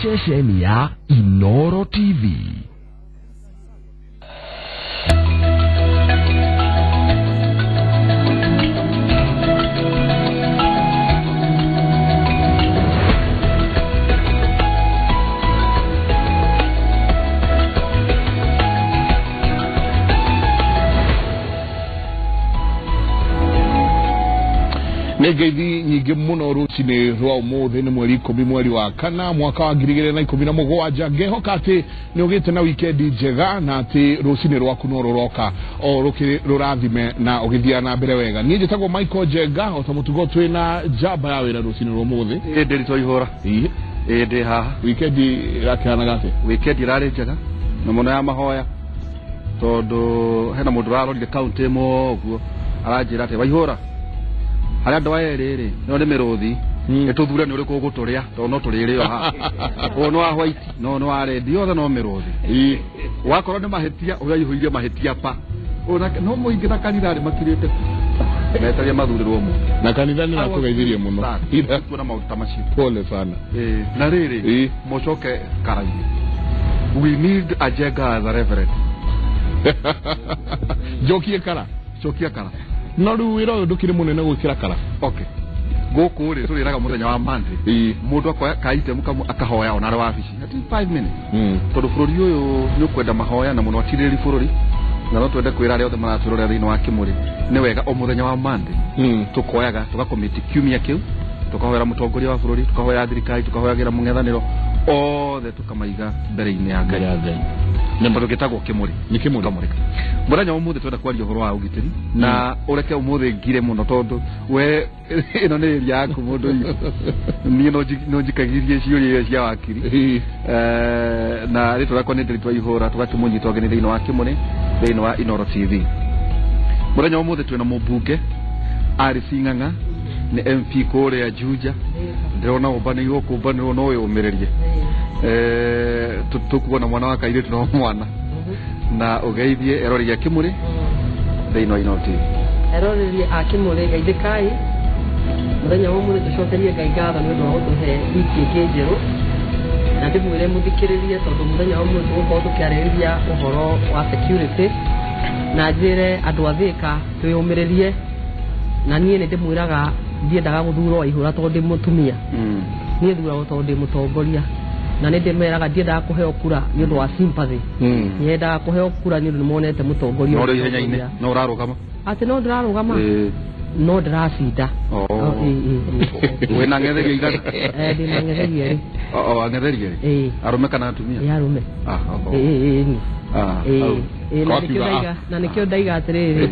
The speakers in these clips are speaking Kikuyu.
Ceceni ya Inoro TV. Nĩ ngeithi nyingĩ mũno rũcinĩ rwa ũmũthĩ nĩ mweri 10 mweri wa kana mwaka wa 2017. Ngehoka atĩ nĩ ũgĩte na wikendi njega na atĩ rũcinĩ rwaku no rũroka o rũrathime na ũgĩthiaga na mbere wega. Niĩ njĩtagwo Michael Njenga, o ta mũtugo twĩ na njamba ya wĩra rũcinĩ rwa ũmũthĩ. Ĩ ndĩritũ ihũra. Ĩ ndĩ haha. Wikendi ĩrakĩhanaga atĩa? Wikendi ĩrarĩ njega na mũno ya mahoya, tondũ hena mũndũ ũrarorire kaunti ĩmwe ũguo aranjĩra atĩ Waihũra harĩa andũ aya erĩ rĩ no nĩ mĩrũthi ĩtũthure nĩ ũrĩkũ ũgũtũrĩa tondũ no tũrĩrĩo haha. Ũyũ nĩ wa white no nĩ wa red, yothe no mĩrũthi. Wakorwo nĩ mahĩtia ũraihũirie mahĩtia pa no mũingĩ na kanitha rĩ makirĩte metaria mathurĩrwo mũno na kanitha nĩ nakũgeithirie mũno kuona maũndũ ta macio. Pole sana. Na rĩrĩ mũcoke kara-inĩ, we need a Njenga as a reverend. Njokie kara, cokia kara. No rĩu wĩra ũyũ ndũkĩrĩ mũnene gwĩkĩra kara. Okay, gũkũ rĩ tũrĩraga mũthenya wa Monday, mũndũ akoya ka item kamwe akahoya ona arĩ wabici at 5 minutes, tondũ bũrũri ũyũ nĩ ũkwenda mahoya na mũno atirĩrĩri bũrũri, na no twende kwĩra arĩa othe maratũrora thĩinĩ wa Kĩmũrĩ nĩ wega o mũthenya wa Monday tũkoyaga tũgakomiti kiumia kĩu, tũkahoera mũtongoria wa bũrũri, tũkahoera thirikari, tũkahoyagĩra mũng'ethanĩro othe, tũkamaiga mbere-inĩ ya Ngai tondũ gĩtagwo Kĩmũrĩ. Nĩ Kĩmũrĩ. Mũthenya wa ũmũthĩ twenda kwaria ũhoro wa ũgitĩri na ũreke ũmũthĩ ngire mũno tondũ we ĩno nĩ area yaku mũndũ ũyũ. Niĩ no njikagirie ciũria cia wakiri. Na rĩtwa rĩakwa nĩ Ndĩritũ Ihũra, tũgakĩmũnyita ũgeni thĩinĩ wa Kĩmũrĩ thĩinĩ wa Inoro TV. Mũthenya wa ũmũthĩ twĩna mũmbunge Alice Ng'ang'a, nĩ MP kũrĩa Juja. Ndĩrona ũmbanĩirwo kũmbanĩrwo no wĩyũmĩrĩrie. Tũkuona mwana wa kairĩtu no mwana na ũgeithie eroreri a Kĩmũrĩ thĩinĩ wa Inoro TV. Eroreri a Kĩmũrĩ, geithĩkai mũthenya wa ũmũthĩ, tũcokerie Ngai ngatho nĩ ũndũ wa gũtũhe wiki ĩngĩ njerũ, na ndĩmwĩre mũthikĩrĩrie tondũ mũthenya wa ũmũthĩ tũgũkorwo tũkĩarĩrĩria ũhoro wa security, na njĩre andũ a Thĩka twĩyũmĩrĩrie. Na niĩ nĩ ndĩmwĩraga ndiendaga gũthurwo Waihũra tondũ ndĩ mũtumia, niĩ thuragwo tondũ ndĩ mũtongoria, na nĩ ndĩmeraga ndiendaga kũheo kura nĩ ũndũ wa sympathy, nyendaga kũheo kura nĩ ũndũ nĩmonete mũtongoria. No ihenya-inĩ no ũrarũgama atĩ no ndĩrarũgama no ndĩracinda. Wĩna ng'etheria igana? Ndĩna ng'etheria erĩ. Ang'etheria erĩ? Arũme kana atumia? Ĩ arũme. Na nĩkĩo ndaiga atĩrĩrĩ,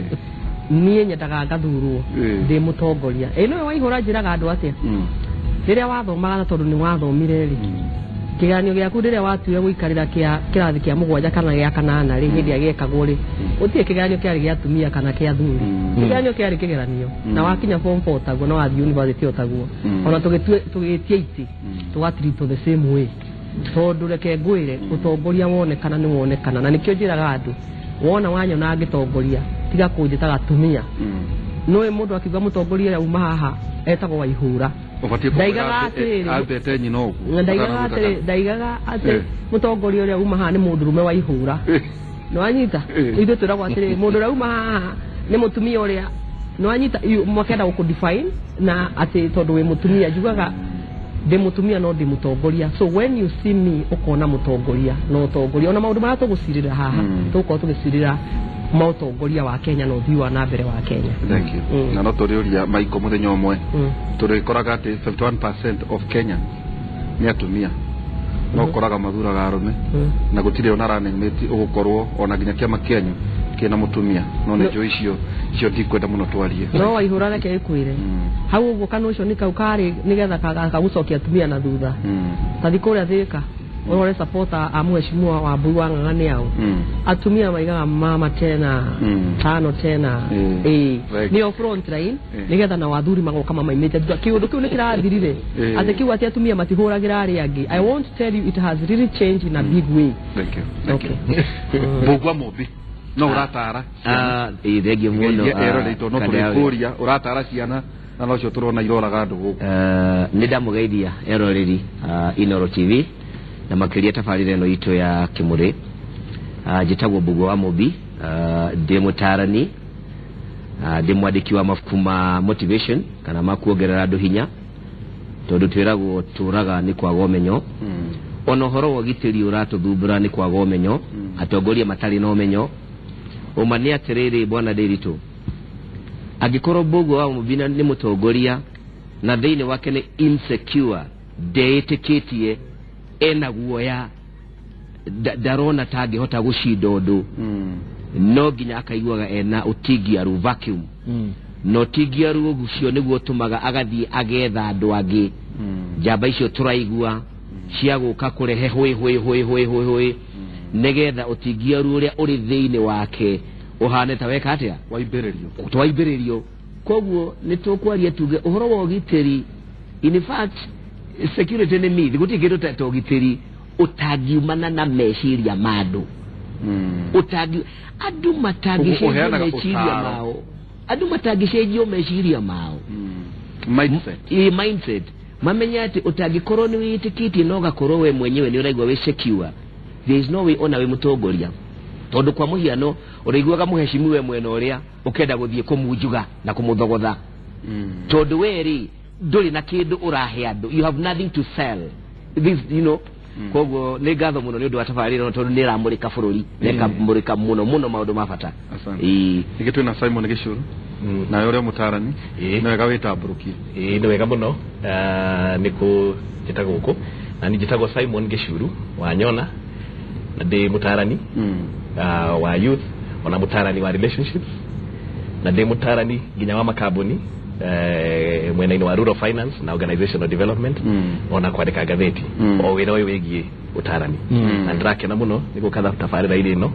niĩ nyendaga ngathurwo ndĩ mũtongoria. Ĩ nĩwe Waihũra njĩraga andũ atĩa rĩrĩa wathomaga, na tondũ nĩ wathomire rĩ, kĩgeranio gĩaku rĩrĩa watuire gũikarĩra kĩa kĩrathi kĩa mũgwanja kana gĩa kanana rĩ, hĩndĩ ĩrĩa gĩekagwo rĩ, gũtirĩ kĩgeranio kĩarĩ gĩa atumia kana kĩa athuri. Kĩgeranio kĩarĩ kĩgeranio, na wakinya form 4 taguo, na wathiĩ university o taguo, ona tũgĩtia itĩ tũgatreatwo the same way. Tondũ reke ngwĩre, ũtongoria wonekana nĩ wonekana, na nĩkĩo njĩraga andũ wona wanyona ngĩtongoria tiga kũnjĩtaga atumia. Nĩũĩ mũndũ akiuga mũtongoria ũrĩa uma haha etagwo Waihũra, ndaigaga atĩrĩrĩ, ndaigaga atĩ mũtongoria ũrĩa uma haha nĩ mũndũrũme Waihũra. Nĩwanyita? Ithuĩ twĩragwo atĩrĩrĩ, mũndũ ũrĩa uma haha nĩ mũtumia ũrĩa, nĩwanyita, makenda gũkũ-define na atĩ tondũ wĩ mũtumia. Njugaga ndĩ mũtumia no ndĩ mũtongoria, so when you see me ũkona mũtongoria na ũtongoria. Ona maũndũ marĩa tũgũcirĩra haha tũgũkorwo tũgĩcirĩra maũtongoria wa Kenya na ũthii wa na mbere wa Kenya. Thank you. Na no tũrĩũria Michael mũthenya ũmwe tũrĩkoraga atĩ 71% of Kenyans nĩ atumia, no ũkoraga mathuraga arũme, na gũtirĩ ona running mate ũgũkorwo ona nginya kĩama kĩanyu kĩna mũtumia, no nĩ njũĩ icio icio ndikwenda mũno twarie. No Waihũra reke ĩkwĩre hau ũguo kana ũcio nĩ kau karĩ nĩgetha kagũcokia atumia na thutha. Tathi kũrĩa Thĩka ũrore supporter a mheshimiwa Wambui wa Ng'ang'a nĩ ao, atumia maigaga mama tena tano tena, nĩo front line, nĩgetha na wathuri magoka mamaimĩte thutha. Kĩũndũ kĩu nĩ kĩrathirire atĩ kĩu atĩ atumia matihũragĩra arĩa angĩ. I want to tell you it has really changed in a big way. Thank you. Thank you. Mbũgua Mũmbi no ũratara Thengiũ mũno. Erorĩtwo no tũrĩkũria ũratara ciana na nocio tũrona iroraga andũ gũkũ. Nĩ ndamũgeithia eroreri Inoro TV. Na makĩria tabarĩra ĩno itũ ya Kĩmũrĩ. Njĩtagwo Mbugua wa Mũmbi, ndĩ mũtaarani, ndĩ mwandĩki wa mabuku ma motivation kana ma kuongerera andũ hinya, tondũ twĩragwo tũraga nĩ kwaga ũmenyo. Ona ũhoro wa ũgitĩri ũratũthumbũra nĩ kwaga ũmenyo, atongoria matarĩ na ũmenyo. Ũma nĩ atĩrĩrĩ bwana Ndiritu, angĩkorwo Mbugua wa Mũmbi nĩ mũtongoria na thĩinĩ wake nĩ insecure, ndeĩtĩkĩtie, ena guoya, ndarona ta angĩhota gũcinda ũndũ, no nginya akaiguaga ena ũtingiaru, vacuum. Na ũtingiaru ũcio nĩguo ũtũmaga agathiĩ agetha andũ angĩ, njamba icio tũraigua cia gũka kũrehe hũĩ hũĩ hũĩ hũĩ hũĩ hũĩ, nĩgetha ũtingiaru ũrĩa ũrĩ thĩinĩ wake ũhane ta weka atĩa, twaimbĩrĩrio. Koguo nĩ tũkwaria tuge ũhoro wa ũgitĩri, in fact security nĩ myth, gũtirĩ kĩndũ ta ũgitĩri ũtangiumana na meciria ma andũ. Ũtangi andũ matangĩcenjio meciria mao, andũ matangĩcenjio meciria mao, mindset, mindset, mamenya atĩ ũtangĩkorwo nĩ wĩtĩkĩtie na ũgakorwo we mwenyewe nĩ ũraigua wĩ secure, there is no way ona wĩ mũtongoria. Tondũ kwa mũhiano ũraiguaga mũheshimiwa mwena ũrĩa ũkenda gũthiĩ kũmunjuga na kũmũthogotha, tondũ we rĩ ndũrĩ na kĩndũ ũrahe andũ, you have nothing to sell this, you know. Koguo nĩ ngatho mũno nĩ ũndũ wa tabarĩra ĩno, tondũ nĩ ĩramũrĩka bũrũri, na ĩkamũrĩka mũno mũno maũndũ ma bata. Ningĩ twĩna Simon Gĩcũrũ, nawe ũrĩa mũtaarani, nĩ wega wĩtambũrũkie. Nĩ wega mũno, nĩ kũnjĩta gũkũ, na niĩ njĩtagwo Simon Gĩcuru wa Nyona, na ndĩ mũtaarani wa youth, ona mũtaarani wa relationships, na ndĩ mũtaarani nginya wa makambuni mwena-inĩ wa rural finance na organizational development, ona kwandĩka ngathĩti, o wĩra ũyũ wĩgiĩ ũtaarani. Na ndĩrakena mũno nĩ gũka tabarĩra-inĩ ĩno,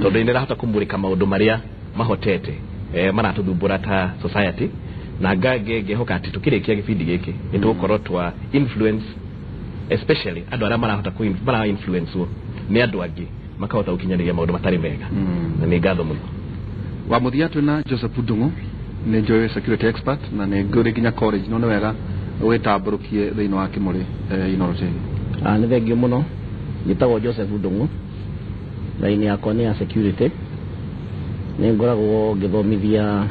tondũ nĩ ndĩrahota kũmũrĩka maũndũ marĩa mahotete maratũthumbũra ta society, na ngehoka atĩ tũkĩrĩkia gĩbindi gĩkĩ nĩ tũgũkorwo twa influence especially andũ arĩa marahota mara influence nĩ andũ angĩ, makahota gũkinyanĩria maũndũ matarĩ mega. Na nĩ ngatho mũno. Wa mũthia twĩna Joseph Ndung'u, nĩ njũĩ security expert na nĩ ngũrĩ nginya college, no nĩ wega wĩtambũrũkie thĩinĩ wa Kĩmũrĩ Inooro TV. Nĩ thengio mũno, njĩtagwo Joseph Ndung'u, raini yakwa nĩ ya security, nĩ ngoragwo ngĩthomithia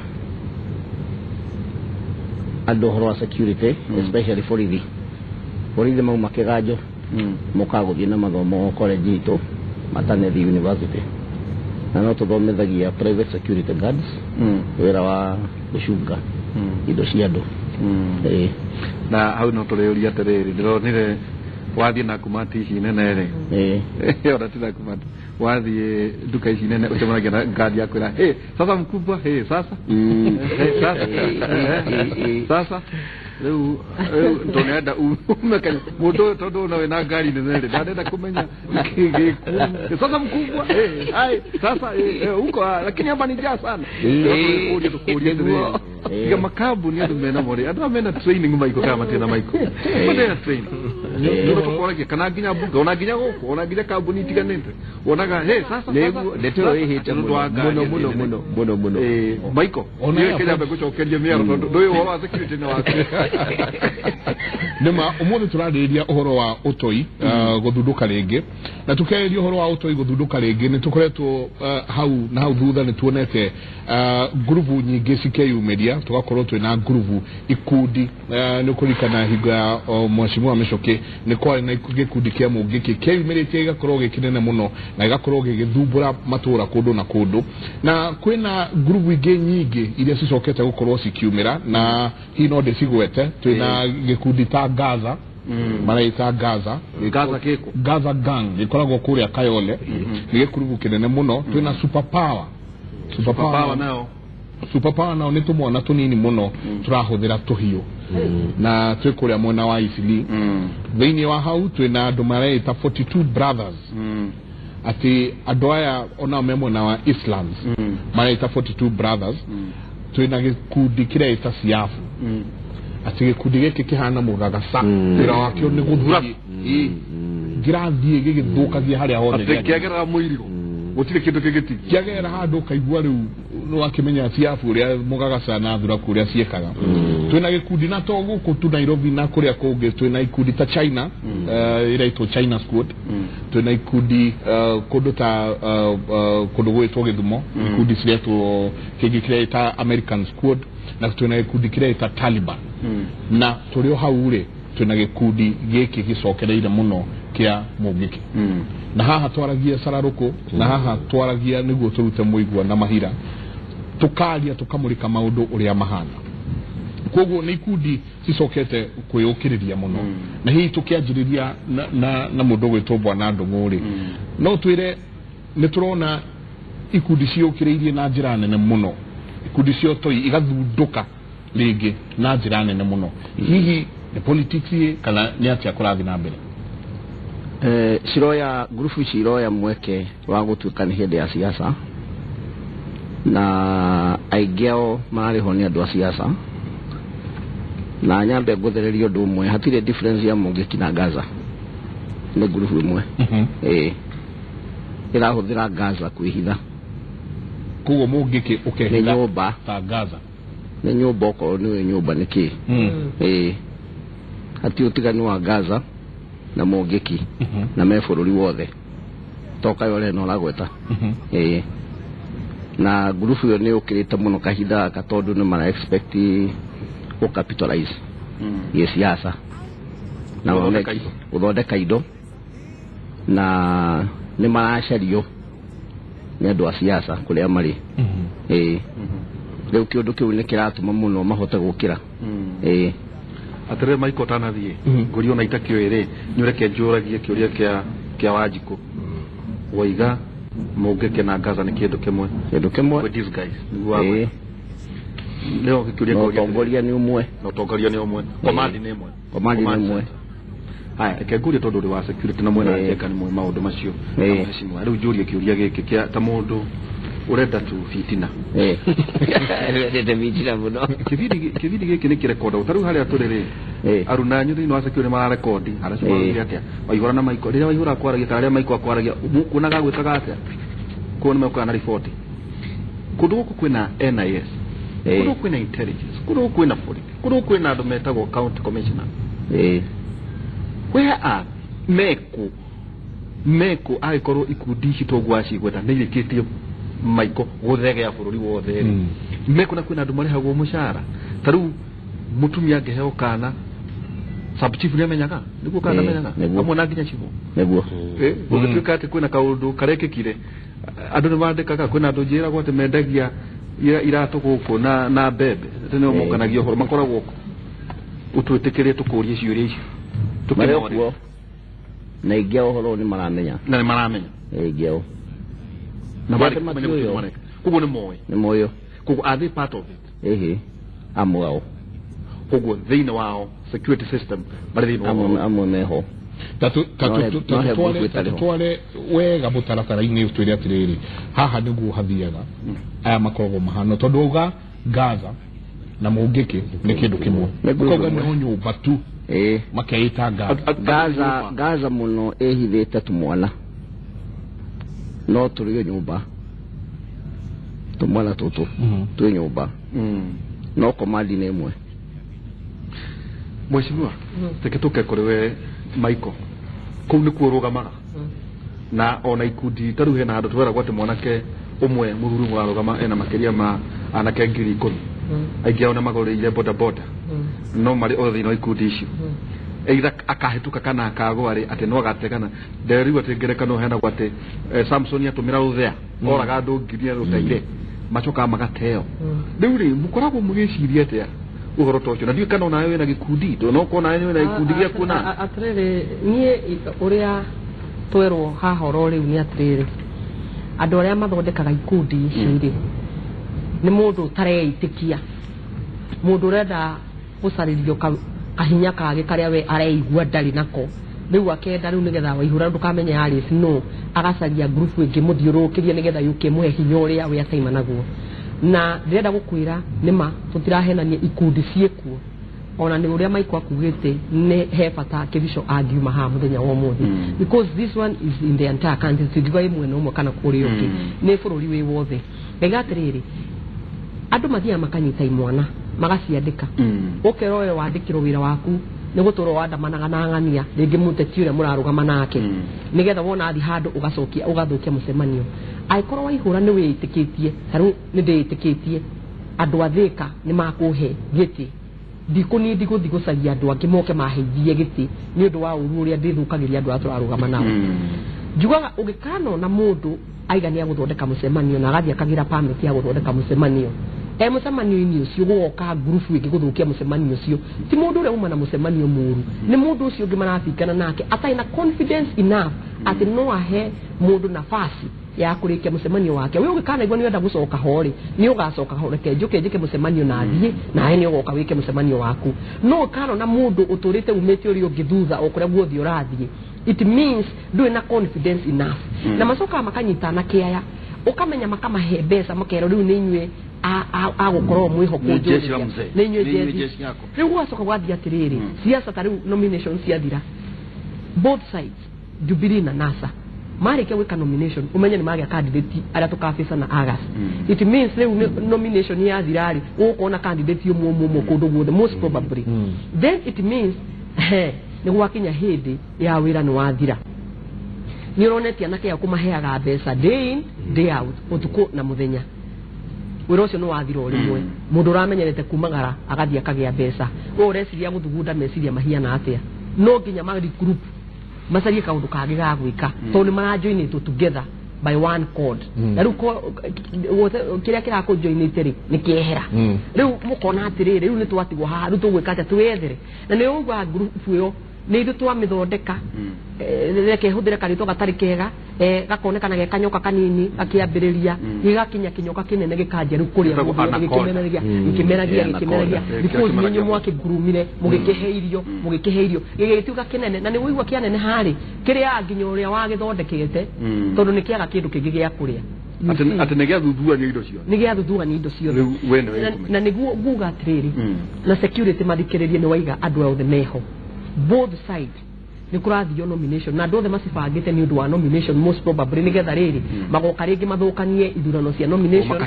andũ ũhoro wa security, especially borithi. Borithi mauma kĩganjo, mokaga gũthiĩ na mathomo college itũ Matanethi University, na no tũthomithagia private security guards, wĩra wa gũcunga indo cia andũ. Na hau no tũrĩũria atĩrĩrĩ, ndĩronire wathiĩ na kumati ici nene rĩ, ona ti na kumati, wathiĩ nduka ici nene ũcemanagia na ngari ya kwĩra hey, sasa mkubwa, hey, sasa hey, sasa sasa rĩu tũnenda ume Kenya mũndũ ũyũ, tondũ ona wĩna ngari nene rĩ, ndarenda kũmenya gĩkũ sasa mkubwa, hey, hai sasa huko, lakini hapa ni jaa sana. Ũria tũkũria atĩrĩrĩ, tiga makambuni andũ mena mo rĩ, andũ aya mena training maiko kana matirĩ na maiko, matirĩ na training nĩ tũkoragia kana nginya mbunge, ona nginya gũkũ, ona nginya kambuni itiganĩte, wonaga hey, sasa nĩguo ndeto ĩyo ĩhĩte mũno mũno mũno mũno mũno. Maiko niĩ Kenya mbegũcokeria mĩaro tondũ ndũĩ ũhoro wa security nĩ waku. Nĩma ũmũthĩ tũrarĩrĩria ũhoro wa ũtoi gũthundũka rĩngĩ, na tũkĩarĩria ũhoro wa ũtoi gũthundũka rĩngĩ nĩ tũkoretwo hau na hau thutha nĩ tuonete ngurubu nyingĩ cikĩyumĩria, tũgakorwo twĩna ngurubu ikundi. Nĩ ũkũririkana hingo ya mheshimiwa Mĩcũkĩ nĩ kwarĩ na gĩkundi kĩa Mũngĩkĩ kĩeyumĩrĩtie gĩgakorwo gĩ kĩnene mũno na gĩgakorwo gĩgĩthumbũra matũra kũndũ na kũndũ, na kwĩna ngurubu ingĩ nyingĩ iria cicokete gũkorwo cikiumĩra, na hihi no ndĩcigwete. Twĩna gĩkundi ta Gaza, maraita Gaza, Gaza kĩkũ, Gaza gang gĩkoragwo kũrĩa Kayole, nĩ gĩkurubu kĩnene mũno. Twĩna Super Power, Super Power nao, Super Power nao nĩ tũmwana tũnini mũno tũrahũthĩra tũhiũ, na twĩ kũrĩa mwena wa Isili. Thĩinĩ wa hau twĩna andũ mareita 42 Brothers, atĩ andũ aya onao me mwena wa Islands, mareita 42 Brothers. Twĩna gĩkundi kĩreita Siafu, atĩ gĩkundi gĩkĩ kĩhana mũgagaca, wĩra wakĩo nĩ gũthiĩ kĩrathiĩ gĩgĩthũkagia harĩa hothe kĩagerera mũirigo. Gũtirĩ kĩndũ kĩngĩtigia. Kĩagera handũ ũkaigua rĩu nĩwakĩmenya ciabu ũrĩa mũgagaca na thuraku ũrĩa ciĩkaga. Twĩna gĩkundi na to gũkũ tu Nairobi na kũrĩa kũngĩ, twĩna ikundi ta China, ĩrĩa ĩtwo China Squad. Twĩna ikundi kũndũ ta kũndũ gwĩtwo Gĩthumo, ikundi ciretwo kĩngĩ kĩrĩa ĩta American Squad, na twĩna gĩkundi kĩrĩa ĩta Taliban. Na tũrĩ o hau rĩ, twĩna gĩkundi gĩkĩ gĩcokereire mũno kĩa Mũngĩkĩ. Na haha twaragia cararũkũ, na haha twaragia nĩguo tũrute mũigua na mahira, tũkaria tũkamũrĩka maũndũ ũrĩa mahana. Koguo nĩ ikundi cicokete kwĩyũkĩrĩria mũno. Na hihi tũkĩanjĩrĩria na mũndũ ũgwĩtwo Bwana Ndung'u rĩ, no twĩre nĩ tũrona ikundi ciũkĩrĩirie na njĩra nene mũno, ikundi cia ũtoi igathundũka rĩngĩ na njĩra nene mũno. Hihi nĩ politics ĩ, kana nĩ atĩa kũrathiĩ na mbere? Ciroya ngurubu ici iroya mweke wa gũtuĩka nĩ hĩndĩ ya siasa, na aingĩ ao mararĩhwo nĩ andũ a siasa. Na nyambe ngũthererie ũndũ ũmwe, hatirĩ difference ya Mũngĩki na Gaza, nĩ ngurubu ĩmwe. Ĩrahũthĩra Gaza kwĩhitha. Koguo Mũngĩki ũkehitha nĩ nyũmba ta Gaza, nĩ nyũmba, okorwo nĩwe nyũmba nĩ kĩ. Hatirĩ ũtiganu wa Gaza na Mũngĩki, na me bũrũri wothe toka yore no ragweta. Na ngurubu ĩyo nĩ ũkĩrĩte mũno kahinda gaka, tondũ nĩ mara expect gũ capitalize gĩsiasa na gũthondeka indo, na nĩ maracario nĩ andũ a siasa kũrĩa marĩ. Rĩu kĩũndũ kĩu nĩ kĩratũma mũno mahote gũkĩra. Atĩrĩrĩ Michael, ũtanathiĩ ngũria ona itakĩũĩ rĩ, nĩ ũreke njũragie kĩũria kĩa Wanjikũ. Waiga Mũngĩkĩ na Gaza nĩ kĩndũ kĩmwe. Kĩndũ kĩmwe. With these guys. Nĩo gĩkĩũria kĩũria. Ũtongoria nĩ ũmwe. Na ũtongoria nĩ ũmwe. Command nĩ ĩmwe. Command nĩ ĩmwe. Haya, reke ngũrie tondũ ũrĩ wa security na mwena Njenga nĩ mũĩ maũndũ macio. Na mheshimiwa, rĩu njũrie kĩũria gĩkĩ kĩa ta mũndũ ũrenda tu fitina. Wendete fitina mũno. Kĩbindi gĩkĩ nĩ kĩrekondo. Ta rĩu harĩa tũrĩ rĩ, aruna anyu thĩinĩ wa security mararekondi, arĩa maragia atĩa? Waihũra na Michael, rĩrĩa Waihũra akwaragia kana rĩrĩa Michael akwaragia, mũkuonaga gwĩkaga atĩa? Kuo nĩ mekũgĩa na riboti. Kũndũ gũkũ kwĩna NIS, kũndũ kwĩna intelligence, kũndũ kwĩna borithi, kũndũ kwĩna andũ metagwo county commissioner. Where are meku agĩkorwo ikundi ici toguo acigweta nĩ irĩkĩtie Michael gũthegea bũrũri wothe rĩ. Meku na kwĩna andũ marĩhagwo mũcara. Ta rĩu mũtumia angĩheo kana sub chief nĩ amenyaga, nĩguo kana amenyaga, amwe na nginya cibũ. Nĩguo. Gũgĩtuĩka atĩ kwĩna kaũndũ karekĩkire, andũ nĩ mandĩkaga, kwĩna andũ njĩragwo atĩ mendagia iratũ gũkũ na mbembe, atĩ nĩo monganagia ũhoro, makoragwo ũtwĩtĩkĩrie tũkũrie ciũria icio. Marĩ kuo. Na aingĩ ao ũhoro nĩ maramenya. Na nĩ maramenya. Aingĩ ao. Na marĩ kũmenya gũtirĩ mareka. Koguo nĩ moĩ. Nĩ moĩ. Koguo are they part of it? Ĩhĩ. Amwe ao. Koguo thĩinĩ wao security system marĩ thĩinĩ wao. Amwe meho. Tatũtware wega mũtaratara-inĩ ũtwĩre atĩrĩrĩ, haha nĩguo hathiaga, aya makoragwo mahana tondũ wauga Gaza na Mũngĩkĩ nĩ kĩndũ kĩmwe. Ũkauga no nyũmba tu. Makeita Gaza. Gaza mũno ĩhithĩte tũmwana, no tũrĩ o nyũmba, tũmwana tũtũ twĩ nyũmba, no command nĩ ĩmwe. Mheshimiwa, reke tũke kũrĩ we Michael. Kũu nĩkuo ũrũgamaga. Na ona ikundi ta rĩu hena handũ tweragwo atĩ mwanake ũmwe mũthuri mũrarũgama ena makĩria ma anake 10,000. Aingĩ ao nĩ magũrĩire boda boda. No marĩ othe thĩinĩ wa ikundi icio. Either akahĩtũka kana akagwa rĩ, atĩ no agategana. Ndĩrerigwo atĩ ngerekano heanagwo atĩ Samson atũmĩra rũthĩa, oraga andũ 1,000 rũteire, macokaga magateo. Rĩu rĩ, mũkoragwo mũgĩciria atĩa ũhoro ta ũcio? Na ndiũĩ kana onawe wĩna gĩkundi, tondũ no ũkorwo nawe wĩna gĩkundi gĩaku na. Atĩrĩrĩ, niĩ ũrĩa twerwo haha oro rĩu nĩ atĩrĩrĩ, andũ arĩa mathondekaga ikundi ici rĩ, nĩ mũndũ ũtareĩtĩkia, mũndũ ũrenda gũcarĩrio kahinya kangĩ karĩa we areigua ndarĩ nako, rĩu akenda rĩu nĩgetha Waihũra ndũkamenye Alice no agacaria ngurubu ĩngĩ mũthiũrũrũkĩrie nĩgetha yũke ĩmũhe hinya ũrĩa we ataima naguo. Na ndĩrenda gũkwĩra nĩma tũtirahenania, ikundi ciĩkuo, Ona nĩ ũrĩa Maiko akugĩte nĩ he bata Kĩbico angiuma haha mũthenya wa ũmũthĩ, because this one is in the entire country, tingiuga ĩ mwena ũmwe kana kũrĩa ũngĩ, nĩ bũrũri wĩ wothe. Ngaiga atĩrĩrĩ, andũ mathiaga makanyita imwana magaciandĩka, ũkera ũyũ wandĩkĩrwo wĩra waku nĩ gũtũra wandamanaga na ng'ania rĩngĩ mũteti ũrĩa mũrarũgama nake, nĩgetha wona athi handũ ũgacokia ũgathũkia mũcemanio. Angĩkorwo Waihũra nĩ wĩĩtĩkĩtie, ta rĩu nĩ ndĩĩtĩkĩtie andũ a Thĩka nĩ makũhe gĩtĩ, ndikũniĩ ndigũthiĩ gũcaria andũ angĩ moke maheithie gĩtĩ nĩ ũndũ wa ũru ũrĩa ndĩthũkagĩria andũ arĩa tũrarũgama nao. Njugaga ũgĩkanona mũndũ aiga nĩ agũthondeka mũcemanio na agathiĩ akagĩra permit ya gũthondeka mũcemanio, e mũcemanio-inĩ ũcio gũgoka ngurubu ĩngĩ gũthũkia mũcemanio ũcio, ti mũndũ ũrĩa uma na mũcemanio mũru, nĩ mũndũ ũcio ũngĩ marabingana nake atarĩ na confidence enough atĩ no ahe mũndũ nafasi ya kũrĩkia mũcemanio wake. We ũgĩkanaigua nĩ ũrenda gũcoka ho rĩ, nĩ ũgacoka ho, reke njũke njĩke mũcemanio na thiĩ nawe nĩ ũgoka wĩke mũcemanio waku. No ũkanona mũndũ ũtũrĩte umĩte ũrĩa ũngĩ thutha o kũrĩa guothe ũrathiĩ, it means ndũrĩ na confidence enough. Na macokaga makanyitana kĩaya, ũkamenya makamahe mbeca, makerwo rĩu nĩ inyuĩ agũkorwo mwĩhokwo, nĩ inyuĩ jeshi. Rĩu gũgacoka gwathiĩ atĩrĩrĩ, siasa ta rĩu nomination ciathira, both sides Jubilee na NASA marĩkia gwĩka nomination, ũmenye nĩ magĩa candidate arĩa tũkabĩca na August. It means rĩu nomination yathira rĩ, ũgũkorwo na candidate ũmwe ũmwe ũmwe kũndũ guothe most probably. Then it means nĩ gwakinya hĩndĩ ya wĩra nĩ wathira. Nĩ ũronetie anake aya kũmaheaga mbeca day in day out, ũtukũ na mũthenya, wĩra ũcio nĩ wathira o rĩmwe. Mũndũ ũramenyerete kumagara agathiĩ akagĩa mbeca, we ũreciria gũthugunda meciria mahiana atĩa? No nginya ma group macarie kaũndũ kangĩ ga gwĩka, tondũ nĩ marajoinĩtwo together by one cord. Na rĩu kĩrĩa kĩrakũjoinĩte rĩ nĩ kĩehera. Rĩu mũkona atĩrĩrĩ, rĩu nĩ twatigwo haha, rĩu tũgwĩka atĩa twĩyethere? Na nĩ ũiguaga group ĩyo nĩ ithuĩ twamĩthondeka, reke hũthĩre karĩtwa gatarĩ kega, gakonekana ge kanyoka kanini gakĩambĩrĩria, gĩgakinya kĩnyoka kĩnene gĩkanjia rĩu kũrĩa gĩkĩmeragia gĩkĩmeragia gĩkĩmeragia, because nĩ inyuĩ mwakĩngurumire, mũgĩkĩhe irio, mũgĩkĩhe irio, gĩgĩtuĩka kĩnene. Na nĩ ũigua kĩanene harĩ kĩrĩaga nginya ũrĩa wagĩthondekete, tondũ nĩ kĩaga kĩndũ kĩngĩ gĩa kũrĩa. Atĩ nĩ gĩathuthuranio indo ciothe, nĩ gĩathuthuranio indo ciothe. Na nĩguo nguga atĩrĩrĩ, na security mathikĩrĩrie, nĩ waiga andũ othe meho both side nĩ kũrathio nomination na andũ othe macibangĩte nĩ ũndũ wa nomination most probably, nĩgetha rĩrĩ magoka rĩngĩ mathũkanie ithurano cia nomination,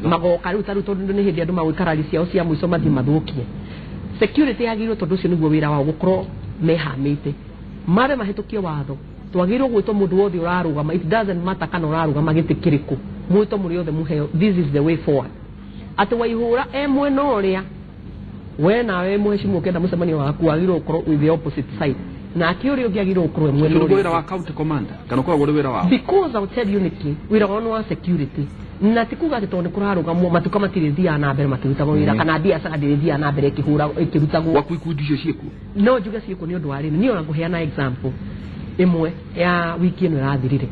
magoka rĩu ta rĩu, tondũ nĩ hĩndĩ andũ magwĩka rally ciao cia mũico mathiĩ mathũkie. Security yagĩrĩirwo, tondũ ũcio nĩguo wĩra wao, gũkorwo mehamĩte mabe mahĩtũkie watho. Twagĩrĩirwo gwĩtwo mũndũ wothe ũrarũgama, it doesn't matter kana ũrarũgama gĩtĩ kĩrĩkũ, mwĩtwo mũrĩ othe mũheo this is the way forward. Atĩ Waihũra e mwena ũrĩa we nawe mheshimiwa ũkĩenda mũcemanio waku wagĩrĩirwo gũkorwo with the opposite side, nake ũrĩa ũngĩ agĩrĩirwo gũkorwo mwena ũrĩa. Wĩra wa county commander kana ũkoragwo ũrĩ wĩra wao? Because I'll tell you nĩkĩ, wĩra wao nĩ wa security, na ti kuga atĩ tondũ nĩ kũrarũgamwo matuka matirĩthiaga na mbere makĩrutagwo wĩra, kana biacara ndĩrĩthiaga na mbere ĩkĩrutagwo. Gwaku ikundi icio ciĩkuo? No njuge ciĩkuo nĩ ũndũ wa rĩrĩ, niĩ ona ngũheana example ĩmwe ya wiki ĩno ĩrathirire.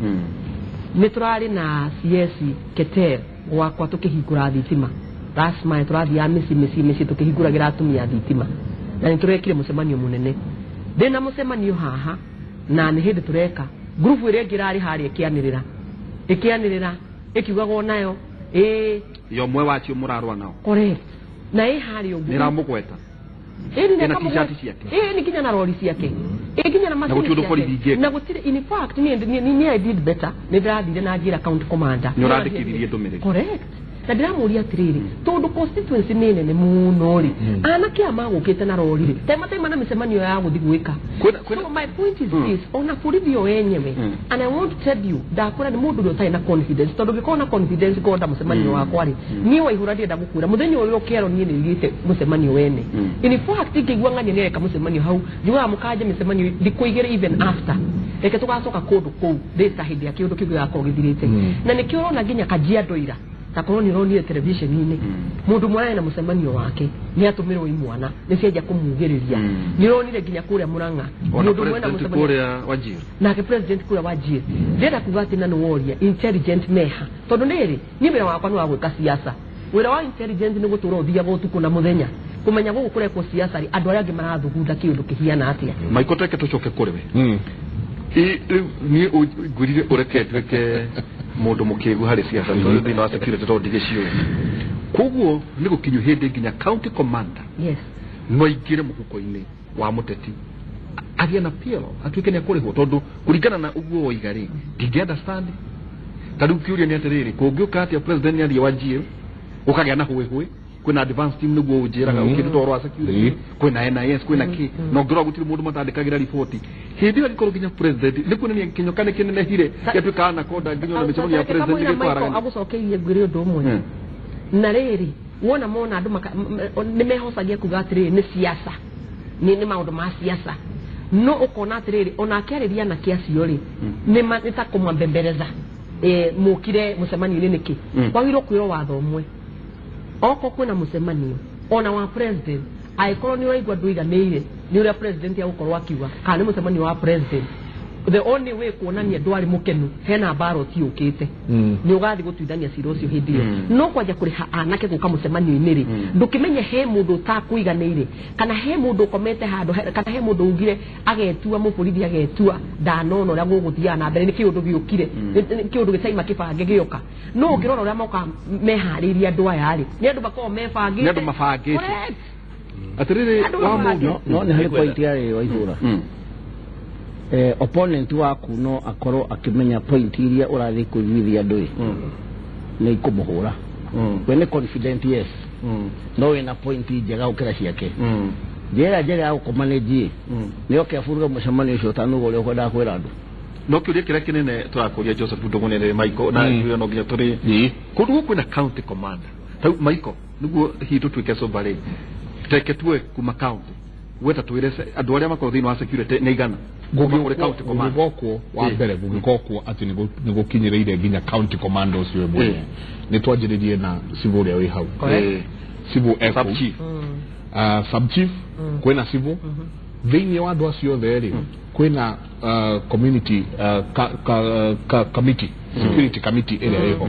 Nĩ tũrarĩ na CS Keter gwakwa tũkĩhingũra thitima last mile, tũrathiaga mĩciĩ mĩciĩ mĩciĩ tũkĩhingũragĩra atumia thitima, na nĩ tũrekire mũcemanio mũnene. Ndĩna mũcemanio haha na nĩ hĩndĩ tũreka ngurubu ĩrĩa ĩngĩ ĩrarĩ harĩa ĩkĩanĩrĩra ĩkĩanĩrĩra ĩkiugagwo nayo ĩĩ ya ũmwe wacio mũrarũa nao. Correct. Na ĩ harĩa ũguo nĩ ĩramũgweta, ĩna t-shirt ciake, ĩ nĩ nginya na rori ciake, ĩ nginya na macini ciake, na gũtirĩ. In fact niĩ I did better, nĩ ndĩrathire na njĩra county commander nĩ ũrandĩkithirie ndũmĩrĩri. Correct. Na ndĩramũria atĩrĩrĩ, tondũ constituency nĩ nene mũno rĩ, anake aya magũkĩte na rori rĩ, tema na mĩcemanio ya gũthiĩ gwĩka. So my point is this, ona borithi o enyewe, and I want to tell you, ndakwĩra nĩ mũndũ ũrĩa ũtarĩ na confidence, tondũ ũngĩkorwo na confidence ngorwo mũcemanio wakwa rĩ, niĩ Waihũra ndienda gũkwĩra mũthenya ũrĩa ũkerwo niĩ nĩ ndigĩte mũcemanio wene. In fact ingĩigua ng'ania nĩareka mũcemanio hau, njugaga mũkanje mĩcemanio thikũ igĩrĩ even after, reke tũgacoka kũndũ kũu later hĩndĩ ya kĩũndũ kĩu gĩgakorwo gĩthirĩte. Na nĩkĩo ũrona nginya Kajiado ira takorwo nĩ ũronire television-inĩ mũndũ mwana na mũcemanio wake nĩ atũmĩrwo imwana nĩ cianjia kũmugĩrĩria. Nĩ ũronire nginya kũrĩa Murang'a mũndũ mwena mũcemanio kũrĩa Wajir, nake president kũrĩa Wajir. Ndĩrenda kuga atĩ na nĩ woria intelligent meha, tondũ nĩrĩ niĩ wĩra wakwa nĩ wa gwĩka siasa. Wĩra wa intelligent nĩ gũtũra ũthiaga ũtukũ na mũthenya kũmenya gũkũ kũrekwo siasa rĩ, andũ arĩa angĩ marathugunda kĩũndũ kĩhiana atĩa. Maiko, teke tũcoke kũrĩ we. Rĩu niĩ ngwĩrire ũreke nduĩke mũndũ mũkĩgu harĩ siasa, tondũ thĩinĩ wa security tondũ ndigĩciũĩ. Koguo nĩ gũkinyũ hĩndĩ nginya county commander yes No aingĩre mũhuko-inĩ wa mũteti agĩe na PL atuĩke nĩ akũrĩhwo tondũ kũringana na ũguo woiga rĩ ndingĩ understand. Ta rĩu kĩũria nĩ atĩrĩrĩ, kũngĩũka atĩa president nĩ athiĩ Wajir gũkagĩa na hũĩ kwĩna advance team nĩguo ũnjĩraga ũkĩruta ũhoro wa security, kwĩna NIS, kwĩna kĩ, na ũngĩrora gũtirĩ mũndũ matandĩkagĩra riboti. Hĩndĩ ĩyo angĩkorwo nginya president nĩ kuonania kĩnyoka nĩ kĩnenehire gĩatuĩka anaconda nginya ona mĩcemanio ya president nĩ gĩkwaragania. Agũcokeirie ngwĩre ũndũ ũmwe na rĩrĩ wona mona andũ nĩ mehocagia kuga atĩrĩrĩ nĩ siasa, nĩ maũndũ ma siasa, no ũkona atĩrĩrĩ ona akĩarĩria anake acio rĩ nĩ ta kũmambembereza mukire mũcemanio-inĩ nĩkĩ. Kwagĩrĩirwo kwĩrwo watho ũmwe oko kwĩna mũcemanio ona wa president angĩkorwo nĩ ũraigua ndũiganĩire nĩ ũrĩa president agũkorwo akiuga kana nĩ mũcemanio wa president, the only way kuonania ndwarĩ mũkenu hena ballot yũkĩte nĩ ũgathiĩ gũtuithania cira ũcio hĩndĩ ĩyo. No kwanja kũrĩha anake gũka mũcemanio-inĩ rĩ ndũkĩmenye he mũndũ ũtakũiganĩire kana he mũndũ ũkomete handũ kana he mũndũ ugire agetua mũborithi agetua ndanona ũrĩa gũgũthiaga na mbere nĩ kĩũndũ gĩũkire nĩ kĩũndũ gĩtaima kĩbange gĩoka. No ũngĩrora ũrĩa moka meharĩirie andũ aya rĩ nĩ andũ makoragwo mebangĩte, nĩ andũ mabangĩte atĩrĩrĩ wa mũndũ. No nĩ harĩ point yarĩ Waihũra. Opponent waku no akorwo akimenya point iria ũrathiĩ kũiguithia andũ nĩ ikũmũhũra. We nĩ confident, yes, no wĩna point njega gũkĩra ciake. Njĩra njega ya gũkũmanage nĩ oke aburuge mũcemanio ũcio ũtanuga ũrĩa ũkwendaga kwĩra andũ. No kĩũria kĩrĩa kĩnene tũrakũria Joseph Ndũng'ũ Michael na ithuĩ no nginya tũrĩ kũndũ gũkũ kwĩna county commander. Tau Michael nĩguo hihi tũtuĩke sober rĩ teke tuwe kuma county gweta twĩre andũ arĩa makorwo thĩinĩ wa security nĩ igana gũgĩgokwo wa mbere gũgĩgokwo atĩ nĩ gũkinyĩrĩire nginya county commander ũcio mwene. Nĩ twanjĩrĩrie na civil ũrĩa wĩ hau, civil echo sub chief, kwĩna civil thĩinĩ wa andũ acio othe rĩ kwĩna community committee, security committee ĩrĩa ĩho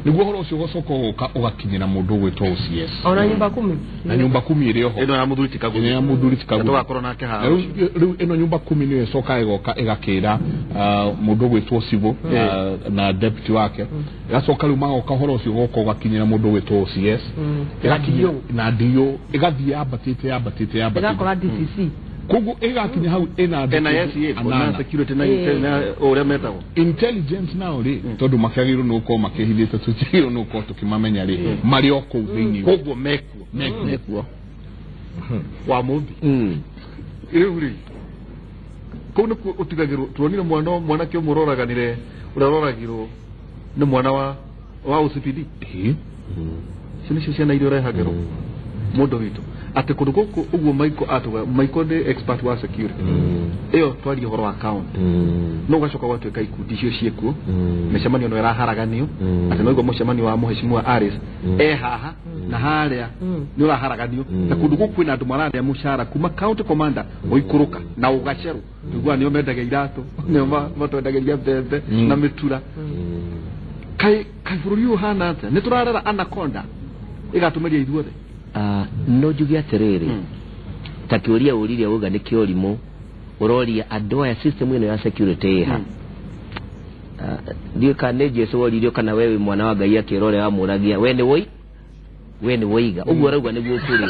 nĩguo ũhoro ũcio ũgacoka ũgoka ũgakinyĩra mũndũ ũgwĩtwo OCS ona nyumba kumi na nyumba kumi ĩrĩ oho ĩno ya mũthuri ti Kaguthi, ĩno ya mũthuri ti Kaguthi tũgakorwo nake haha rĩu. Ĩno nyumba kumi nĩyo ĩcokaga ĩgoka ĩgakĩra mũndũ ũgwĩtwo civil na deputy wake, ĩgacoka rĩu magoka ũhoro ũcio ũgoka ũgakinyĩra mũndũ ũgwĩtwo OCS ĩgakinyĩra na DO ĩgathiĩ yambatĩte yambatĩte yambatĩte ĩgakora DCC koguo ĩgakinya hau ĩna NIS na security na ũrĩa metagwo intelligence nao rĩ tondũ makĩagĩrĩirwo nĩ gũkorwo makĩhithĩte tũtiagĩrĩirwo nĩ gũkorwo tũkĩmamenya rĩ marĩ o kũu thĩinĩ koguo mekuo wa mũmbi rĩu rĩ kũu nĩkuo ũtigagĩrwo. Tuonire mwana mwanake ũmwe ũroraganire ũrĩa ũroragirwo nĩ mwana wa OCPD. Icio nĩcio ciana iria ũrehagĩrwo mũndũ witũ atĩ kũndũ gũkũ ũguo Michael atuga Michael nĩ expert wa security ĩyo twarie ũhoro wa county no ũgacoka gwatuĩka ikundi icio ciĩkuo mĩcemanio no ĩraharaganio atĩ no igua mũcemanio wa mũheshimiwa Aris e haha na harĩa nĩ ũraharaganio na kũndũ gũkũ kwĩna andũ mararĩa mũcara kuma county commander ũikũrũka na ũgacerwo tũiguaga nĩo mendagia iratũ nĩo matwendagĩria mbembe na mĩtura. Kaĩ bũrũri ũyũ ũhana atĩa? Nĩ tũrarera anaconda ĩgatũmeria ithuothe. No njuge atĩrĩrĩ ta kĩũria ũririe uga nĩ kĩũrimũ ũroria andũ aya system ĩno ya security ĩha. Ndiũĩ kana nĩ Jesũ woririo kana we wĩ mwana wa Ngai akĩra ũrĩa wamũragia we nĩ woi we nĩ woiga ũguo ũrauga nĩguo kũrĩ.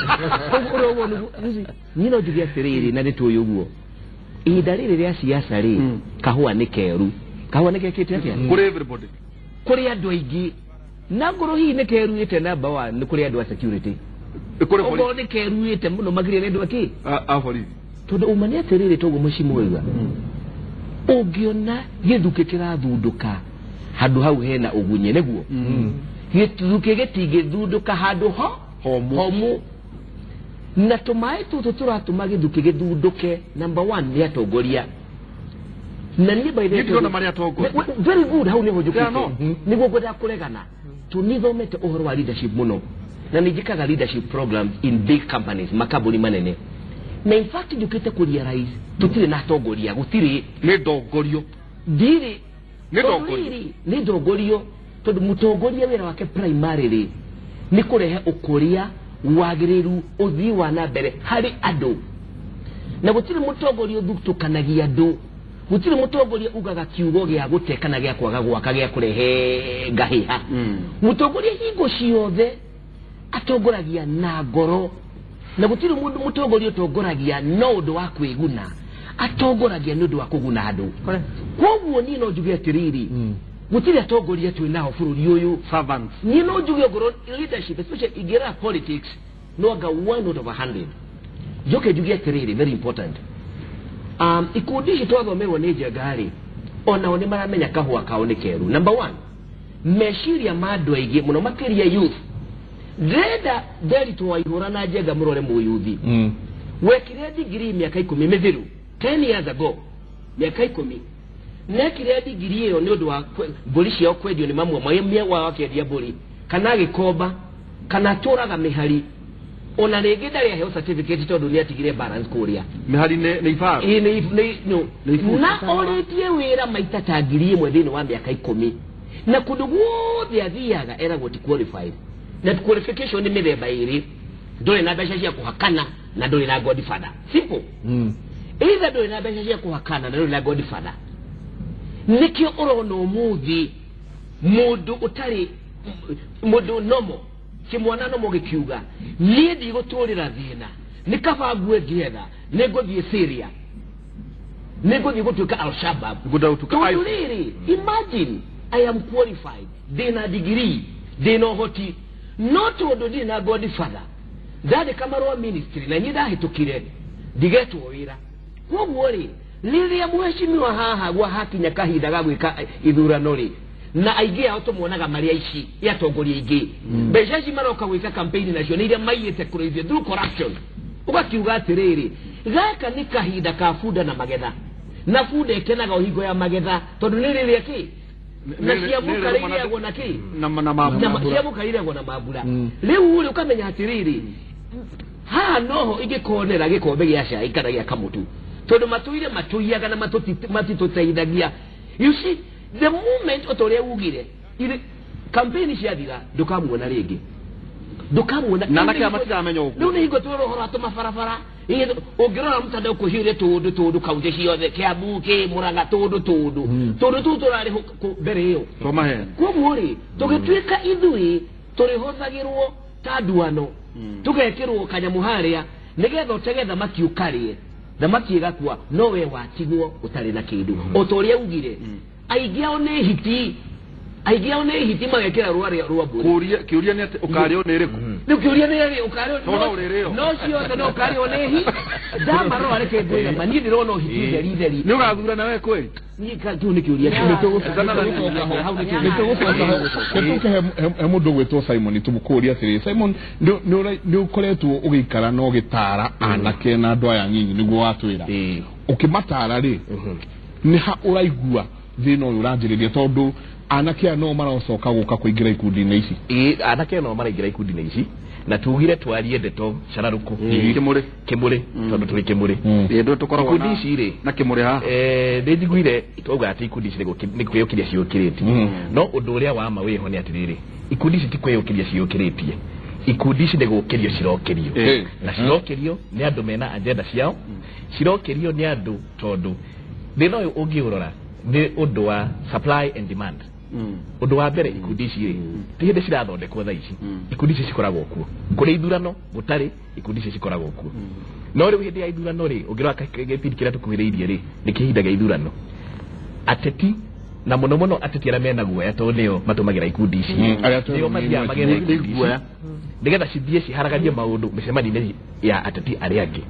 Koguo ũrĩa ũguo nĩguo niĩ no njuge atĩrĩrĩ na nĩ tũĩ ũguo ihinda rĩrĩ rĩa siasa rĩ kahũa nĩ keru, kahũa nĩ gekĩte atĩa kũrĩ everybody, kũrĩ andũ aingĩ na ngorwo hihi nĩ keruĩte number 1 nĩ kũrĩ andũ a security ũguo nĩ keruĩte mũno makĩria nĩ andũ akĩ a borithi tondũ uma nĩ atĩrĩrĩ toguo mũcimwauga ũngĩona gĩthukĩ kĩrathundũka handũ hau hena ũgunye nĩguo gĩthukĩ gĩtingĩthundũka handũ ho homũ na tũmaĩ tũtũ tũratũma gĩthukĩ gĩthundũke number 1 nĩ atongoria na niĩ by the way ndĩrona marĩa atongoria very good hau nĩho njũkĩte nĩguo ngwendaga kũregana tondũ nĩthomete ũhoro wa leadership mũno na nĩ njĩkaga leadership programs in big companies makambuni manene na in fact njũkĩte kũria rais tũtirĩ na atongoria gũtirĩ nĩ ndongorio ndirĩ nĩ ndongorio nĩ ndongorio tondũ mũtongoria wĩra wake primarily nĩ kũrehe ũkũria wagĩrĩru ũthii wa na mbere harĩ andũ na gũtirĩ mũtongoria ũthutũkanagia andũ gũtirĩ mũtongoria ugaga kiugo gĩa gũte kana gĩa kwaga gwaka gĩa kũrehe ngahĩha. Mũtongoria hingo ciothe atongoragia na ngoro Na gũtirĩ mũndũ mũtongoria ũtongoragia no ũndũ wa kwĩguna, atongoragia nĩ ũndũ wa kũguna andũ. Koguo niĩ no njuge atĩrĩrĩ, gũtirĩ atongoria twĩ nao bũrũri ũyũ. Servants. Niĩ no njuge ongorwo leadership, especially ingĩrora politics, no anga 1 out of 100. Njoke njuge atĩrĩrĩ, very important. Ikundi ici twathomerwo nĩ Njenga-rĩ, onao nĩ maramenya kahũa kao nĩ keru. Number 1, meciria ma andũ aingĩ mũno makĩria youth. Ndĩrenda Nderitu Waihũra na Njenga mũrore mũyuthi. Wekire degree mĩaka 10 mĩthiru, 10 years ago, mĩaka 10. Nekire degree ĩyo nĩ ũndũ wa mbũri ciao kwendio nĩ mamwe wao akĩendia mbũri, kana agĩkomba, kana atũraga mĩhari. Ona rĩngĩ ndarĩ aheo certificate tondũ nĩ atigire balance kũrĩa. Mĩhari nĩ ibaro. Nĩ na orĩtie wĩra maita ta 1000 thĩinĩ wa mĩaka 10. Na kũndũ guothe athiaga eragwo ti qualified. Na qualification nĩ mĩthemba ĩrĩ, ndũrĩ na mbeca cia kũhakana na ndũrĩ na godfather. Simple. Either ndũrĩ na mbeca cia kũhakana na ndũrĩ na godfather. Nĩkĩo ũrona ũmũthĩ mũndũ ũtarĩ mũndũ nomo kĩmwana nomo gĩkiuga niĩ ndigũtũrĩra thĩna, nĩ kaba ngue ngetha, nĩ ngũthiĩ Syria, nĩ ngũthiĩ gũtuĩka Al-Shabaab. Tondũ rĩrĩ, imagine I am qualified, ndĩna degree, ndĩna ũhoti, no tondũ ndirĩ na godfather, ndandĩka marũa ministry na niĩ ndahĩtũkire ndigetwo wĩra. Koguo rĩ, rĩrĩa mheshimiwa haha gwa hakinya kahinda ga gwĩka ithurano rĩ, na aingĩ ao tũmonaga marĩ aici ya atongoria aingĩ, mbeca ici maroka gwĩka campaign nacio nĩ iria maiyĩte kũrĩithio through corruption. Ũgakiuga atĩrĩrĩ, gaka nĩ kahinda ka bunda na magetha, na bunda ĩkenaga o hingo ya magetha tondũ nĩ rĩrĩa kĩ na ciamũka rĩirĩagwo na kĩ na ciamũka rĩirĩagwo na mambura. Rĩu rĩ, ũkamenya atĩrĩrĩ, haha noho ingĩkonera gĩkombe gĩa cai kana gĩa kamũtu, tondũ matũire matũiyaga na matitũteithagia. You see, the moment o ta ũrĩa ugire campaign ciathira, ndũkamuona rĩngĩ, ndũkamuona. Na anake aya matiramenya ũguo. Rĩu nĩ hingo twĩrwo ũhoro wa tũmabarabara. Ũngĩrora mũtandao kũhiũre tũndũ tũndũ kaunti ciothe, Kiambu, kĩ Murang'a, tũndũ tũndũ tũndũ tũu tũrarĩ mbere ĩyo. Twamaheni. Koguo rĩ, tũgĩtuĩka ithuĩ tũrĩhũthagĩrwo ta nduano, tũgekĩrwo kanyamũ harĩa nĩgetha ũtege thamaki ũkarĩe, thamaki ĩgakua, no we watigwo ũtarĩ na kĩndũ. O ta ũrĩa ugire, aingĩ ao nĩ hiti, aingĩ ao nĩ hiti magekĩra rũa rwa mbũri. Kĩũria nĩ atĩ ũkarĩo nĩ ĩrĩkũ? Rĩu kĩũria nĩ rĩ, ũkarĩo No, no ũrĩrĩo. No ciothe no ũkarĩo nĩ hi ndamarora. Reke ngwĩre ma, niĩ ndĩrona ũhiti theri theri. Nĩ ũgathurana we kweli? Niĩ kĩu nĩ kĩũria. Nĩtũgũcoka he mũndũ ũgwĩtwo Simon, tũmũkũria atĩrĩrĩ. Simon, nĩ ũkoretwo ũgĩikara na ũgĩtara anake na andũ aya nyinyi, nĩguo watwĩra ũkĩmatara rĩ, nĩ ha ũraigua thĩna ũyũ ũranjĩrĩria, tondũ anake aya no maracoka gũka kũingĩra ikundi-inĩ ici? Ĩ, anake no maraingĩra ikundi-inĩ ici, na tugire twarie ndeto cararũkũ. Kĩmũrĩ. Kĩmũrĩ, tondũ tũrĩ kĩmũrĩ. Ĩ, ndũ tũkoragwo Ikundi ici rĩ, na kĩmũrĩ haha. Nĩ njiguire twauga atĩ ikundi ici nĩ kwĩyũkĩria ciũkĩrĩtie, no ũndũ ũrĩa wa ma wĩho nĩ atĩrĩrĩ, ikundi ici ti kwĩyũkĩria ciũkĩrĩtie, ikundi ici nĩ gũkĩrio cirokĩrio. Na cirokĩrio nĩ andũ mena agenda ciao, cirokĩrio nĩ andũ, tondũ thĩna ũyũ ũngĩũrora nĩ ũndũ wa supply and demand. Ũndũ wa mbere, ikundi ici rĩ, ti hĩndĩ cirathondekwo thaa ici. Ikundi ici cikoragwo kuo kũrĩ ithurano gũtarĩ, ikundi ici cikoragwo kuo. No rĩu hĩndĩ ya ithurano rĩ, ũngĩrora gĩbindi kĩrĩa tũkuhĩrĩirie rĩ, nĩ kĩhinda gĩa ithurano, ateti na mũno mũno ateti arĩa mena guoya, tondũ nĩo matũmagĩra ikundi ici, Arĩa nĩo mathiaga magetha ikundi ici Guoya. nĩgetha cithiĩ ciharaganie maũndũ mĩcemanio-inĩ ya ateti arĩa angĩ.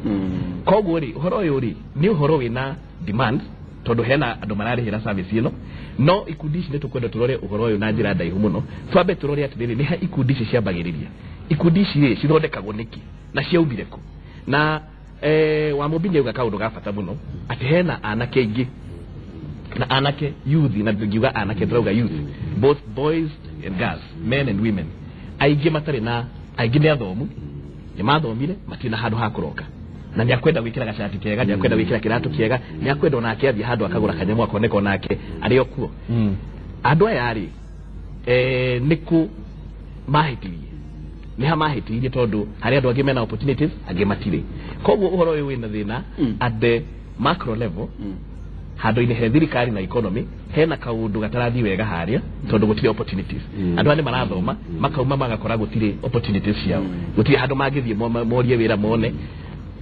Koguo rĩ, ũhoro ũyũ rĩ, nĩ ũhoro wĩna demand, tondũ hena andũ mararĩhĩra service ĩno. No ikundi ici nĩ tũkwenda tũrore ũhoro ũyũ na njĩra ndaihu mũno. Twambe tũrore atĩrĩrĩ, nĩ ha ikundi ici ciambagĩrĩria, ikundi ici rĩ, cithondekagwo nĩkĩ na ciaumire kũ? Na Wamũmbi nĩ auga kaũndũ ga bata mũno, atĩ hena anake aingĩ na anake youth, na ndingiuga anake, ndĩrauga youth, both boys and girls, men and women, aingĩ matarĩ na, aingĩ nĩ athomu, nĩ mathomire, matirĩ na handũ ha kũroka, na nĩ akwenda gwĩkĩra gacati kega, nĩ akwenda gwĩkĩra kĩratũ kĩega, nĩ akwenda onake athiĩ handũ akagũra kanyamũ akoneka onake arĩ o kuo. Andũ aya rĩ, nĩ kũ mahĩtirie? Nĩ ha mahĩtirie? Tondũ harĩ andũ angĩ mena opportunities, angĩ matirĩ. Koguo ũhoro ũyũ wĩna thĩna at the macro level. Handũ-inĩ he thirikari na economy hena kaũndũ gatarathi wega harĩa tondũ gũtirĩ opportunities. Andũ aya nĩ marathoma makauma magakora gũtirĩ opportunities ciao, gũtirĩ handũ mangĩthiĩ morie wĩra mone,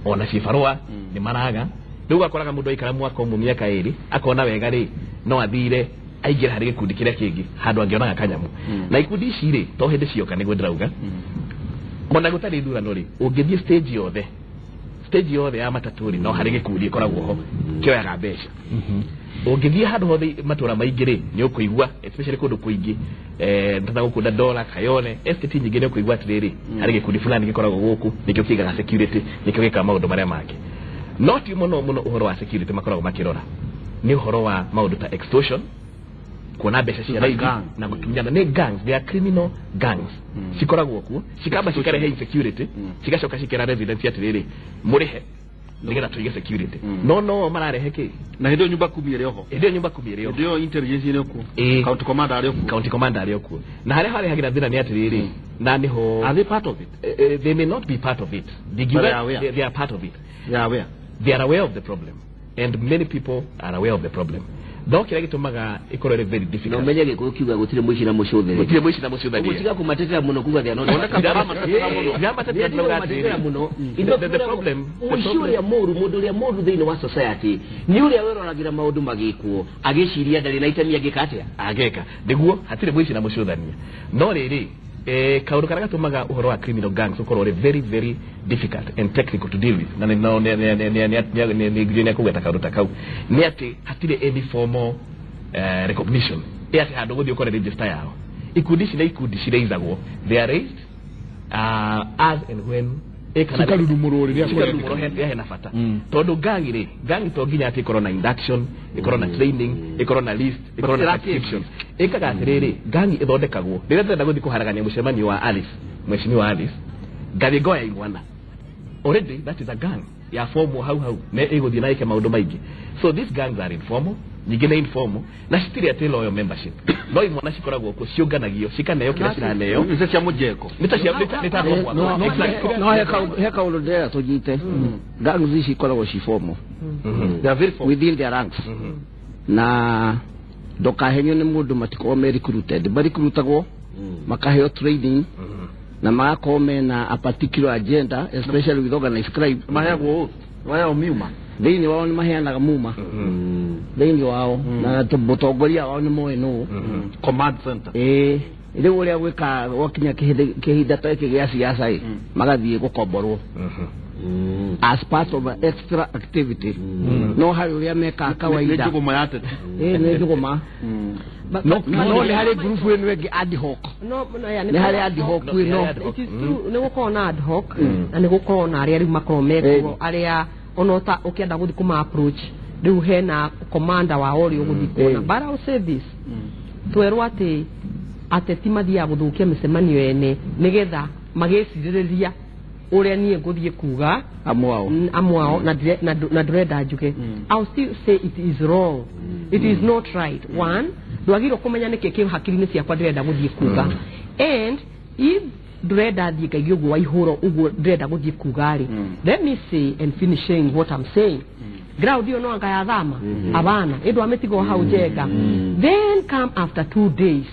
ona cibarũa nĩ maraga. Rĩu ũgakoraga mũndũ aikara mwaka ũmwe mĩaka ĩrĩ akona wega rĩ no athire aingĩre harĩ gĩkundi kĩrĩa kĩngĩ handũ angĩonaga kanyamũ. Na ikundi ici rĩ to hĩndĩ cioka nĩguo ndĩrauga, ona gũtarĩ ithurano rĩ ũngĩthiĩ stage yothe ya matatũ rĩ no harĩ gĩkundi ĩkoragwo ho kĩoyaga mbeca. Ũngĩthiĩ handũ hothe matũra maingĩ rĩ nĩ ũkũigua especially kũndũ kũingĩ ndatha gũkũ Dandora, Kayole, estate nyingĩ nĩ ũkũigua atĩrĩrĩ harĩ gĩkundi fulani gĩkoragwo gũkũ nĩkĩo kĩigaga security, nĩkĩo gĩkaga maũndũ marĩa mangĩ. No ti mũno mũno ũhoro wa security makoragwo makĩrora, nĩ ũhoro wa maũndũ ta extortion, kuona mbeca cia raithi na gũtunyana. Nĩ gangs, they are criminal gangs cikoragwo kuo, cikamba cikarehe insecurity, cigacoka cikera residents atĩrĩrĩ mũrĩhe nĩgetha tũige security. No mararehe kĩ? Na hĩndĩ ĩyo nyumba kumi ĩrĩ oho, hĩndĩ ĩyo nyumba kumi ĩrĩ oho, hĩndĩ ĩyo intelligence ĩrĩ okuo, county commander arĩ okuo, county commander arĩ okuo. Na harĩa harehagĩra thĩna nĩ atĩrĩrĩ, na nĩho are they part of it? They may not be part of it. They are part of it. They are aware. They are aware of the problem, and many people are aware of the problem. No kĩrĩa gĩtũmaga ĩkorwo ĩrĩ very difficult. No menye gĩkũyũ kiuga gũtirĩ mũici na mũcũthĩrĩria. Gũtirĩ mũici na mũcũthĩrĩria. Ũgũtiga kũmatetera mũno kuga they are not. Ndĩramatetera mũno. The problem, mũici ũrĩa mũũru, mũndũ ũrĩa mũũru thĩinĩ wa society nĩ ũrĩa wĩroragĩra maũndũ magĩkwo agĩciria ndarĩ na itemi angĩka atĩa? Angĩka. Nĩguo hatirĩ mũici na mũcũthania. No rĩrĩ kaũndũ karĩa gatũmaga ũhoro wa criminal gangs ũkorwo ũrĩ very very difficult and technical to deal with, na nĩ kũgweta kaũndũ ta kau, nĩ atĩ hatirĩ any formal recognition ĩ atĩ handũ ũgũthiĩ ũkore register yao. Ikundi ici nĩ ikundi ciraizagwo, they are raised as and when cikarurumũrwo rĩrĩa kũrendeka hena bata. Tondũ gangi rĩ, gangi to nginya atĩ ĩkorwo na induction, ĩkorwo na training, ĩkorwo na list, ĩkorwo na subscription. Ĩkaga atĩrĩrĩ, gangi ĩthondekagwo rĩrĩa ndĩrenda gũthiĩ kũharagania mũcemanio wa Alice, mheshimiwa Alice, ngathiĩ ngoya imwana already that is a gang ya formal hau hau na ĩgũthiĩ na ĩke maũndũ maingĩ. So these gangs are informal, nyingĩ nĩ informal na citirĩ atĩ loyal membership. No imwana cikoragwo kuo ciũnganagio cikaneo kĩrĩa ciraneo nĩ cia mũjeko, nĩ ta cia nĩ ta no he kaũndũ ndĩrenda tũnyite. Gangs ici ikoragwo ci formal, they are very formal within their ranks, na ndũkahenio nĩ mũndũ matikoragwo me recruited, marikrutagwo makaheo training na magakorwo mena a particular agenda, especially with organized crime. Maheagwo oath, maheagwo miuma thĩinĩ wao, nĩ maheanaga muma thĩinĩ wao, na mũtongoria wao nĩ moĩ nũ command center. Rĩu ũrĩa gwĩka gwakinya kĩhinda ta gĩkĩ gĩa siasa ĩ magathiĩ gũkomborwo as part of an extra activity. No harĩ ũrĩa mekaga kawaida, nĩ njũgũma ya tete, nĩ njũgũma. No nĩ harĩ ngurubu ĩno ĩngĩ ad hoc, nĩ harĩ ad hoc ĩno. It is true, nĩ gũkorwo na ad hoc na nĩ gũkorwo na arĩa rĩu makorwo mekuo, arĩa ona ta ũkĩenda gũthiĩ kũma approach rĩu hena commander wao ũrĩa ũgũthiĩ kuona. But I'll say this, twerwo atĩ ateti mathiaga gũthũkia mĩcemanio ene nĩgetha magĩcirĩrĩria ũrĩa niĩ ngũthiĩ kuga amwao na ndĩrenda njuge. I'll still say it is wrong, it is not right. One, ndwagĩrĩirwo kũmenya nĩkĩ kĩ hakiri-inĩ ciakwa ndĩrenda gũthiĩ kuga, and if ndĩrenda thiĩ ngaigue ũguo waihũro ũguo ndĩrenda gũthiĩ kuga rĩ, let me say and finish saying what I'm saying. Ground ĩyo no anga yathama abana ĩndũ amĩtigo hau njenga. Then come after 2 days,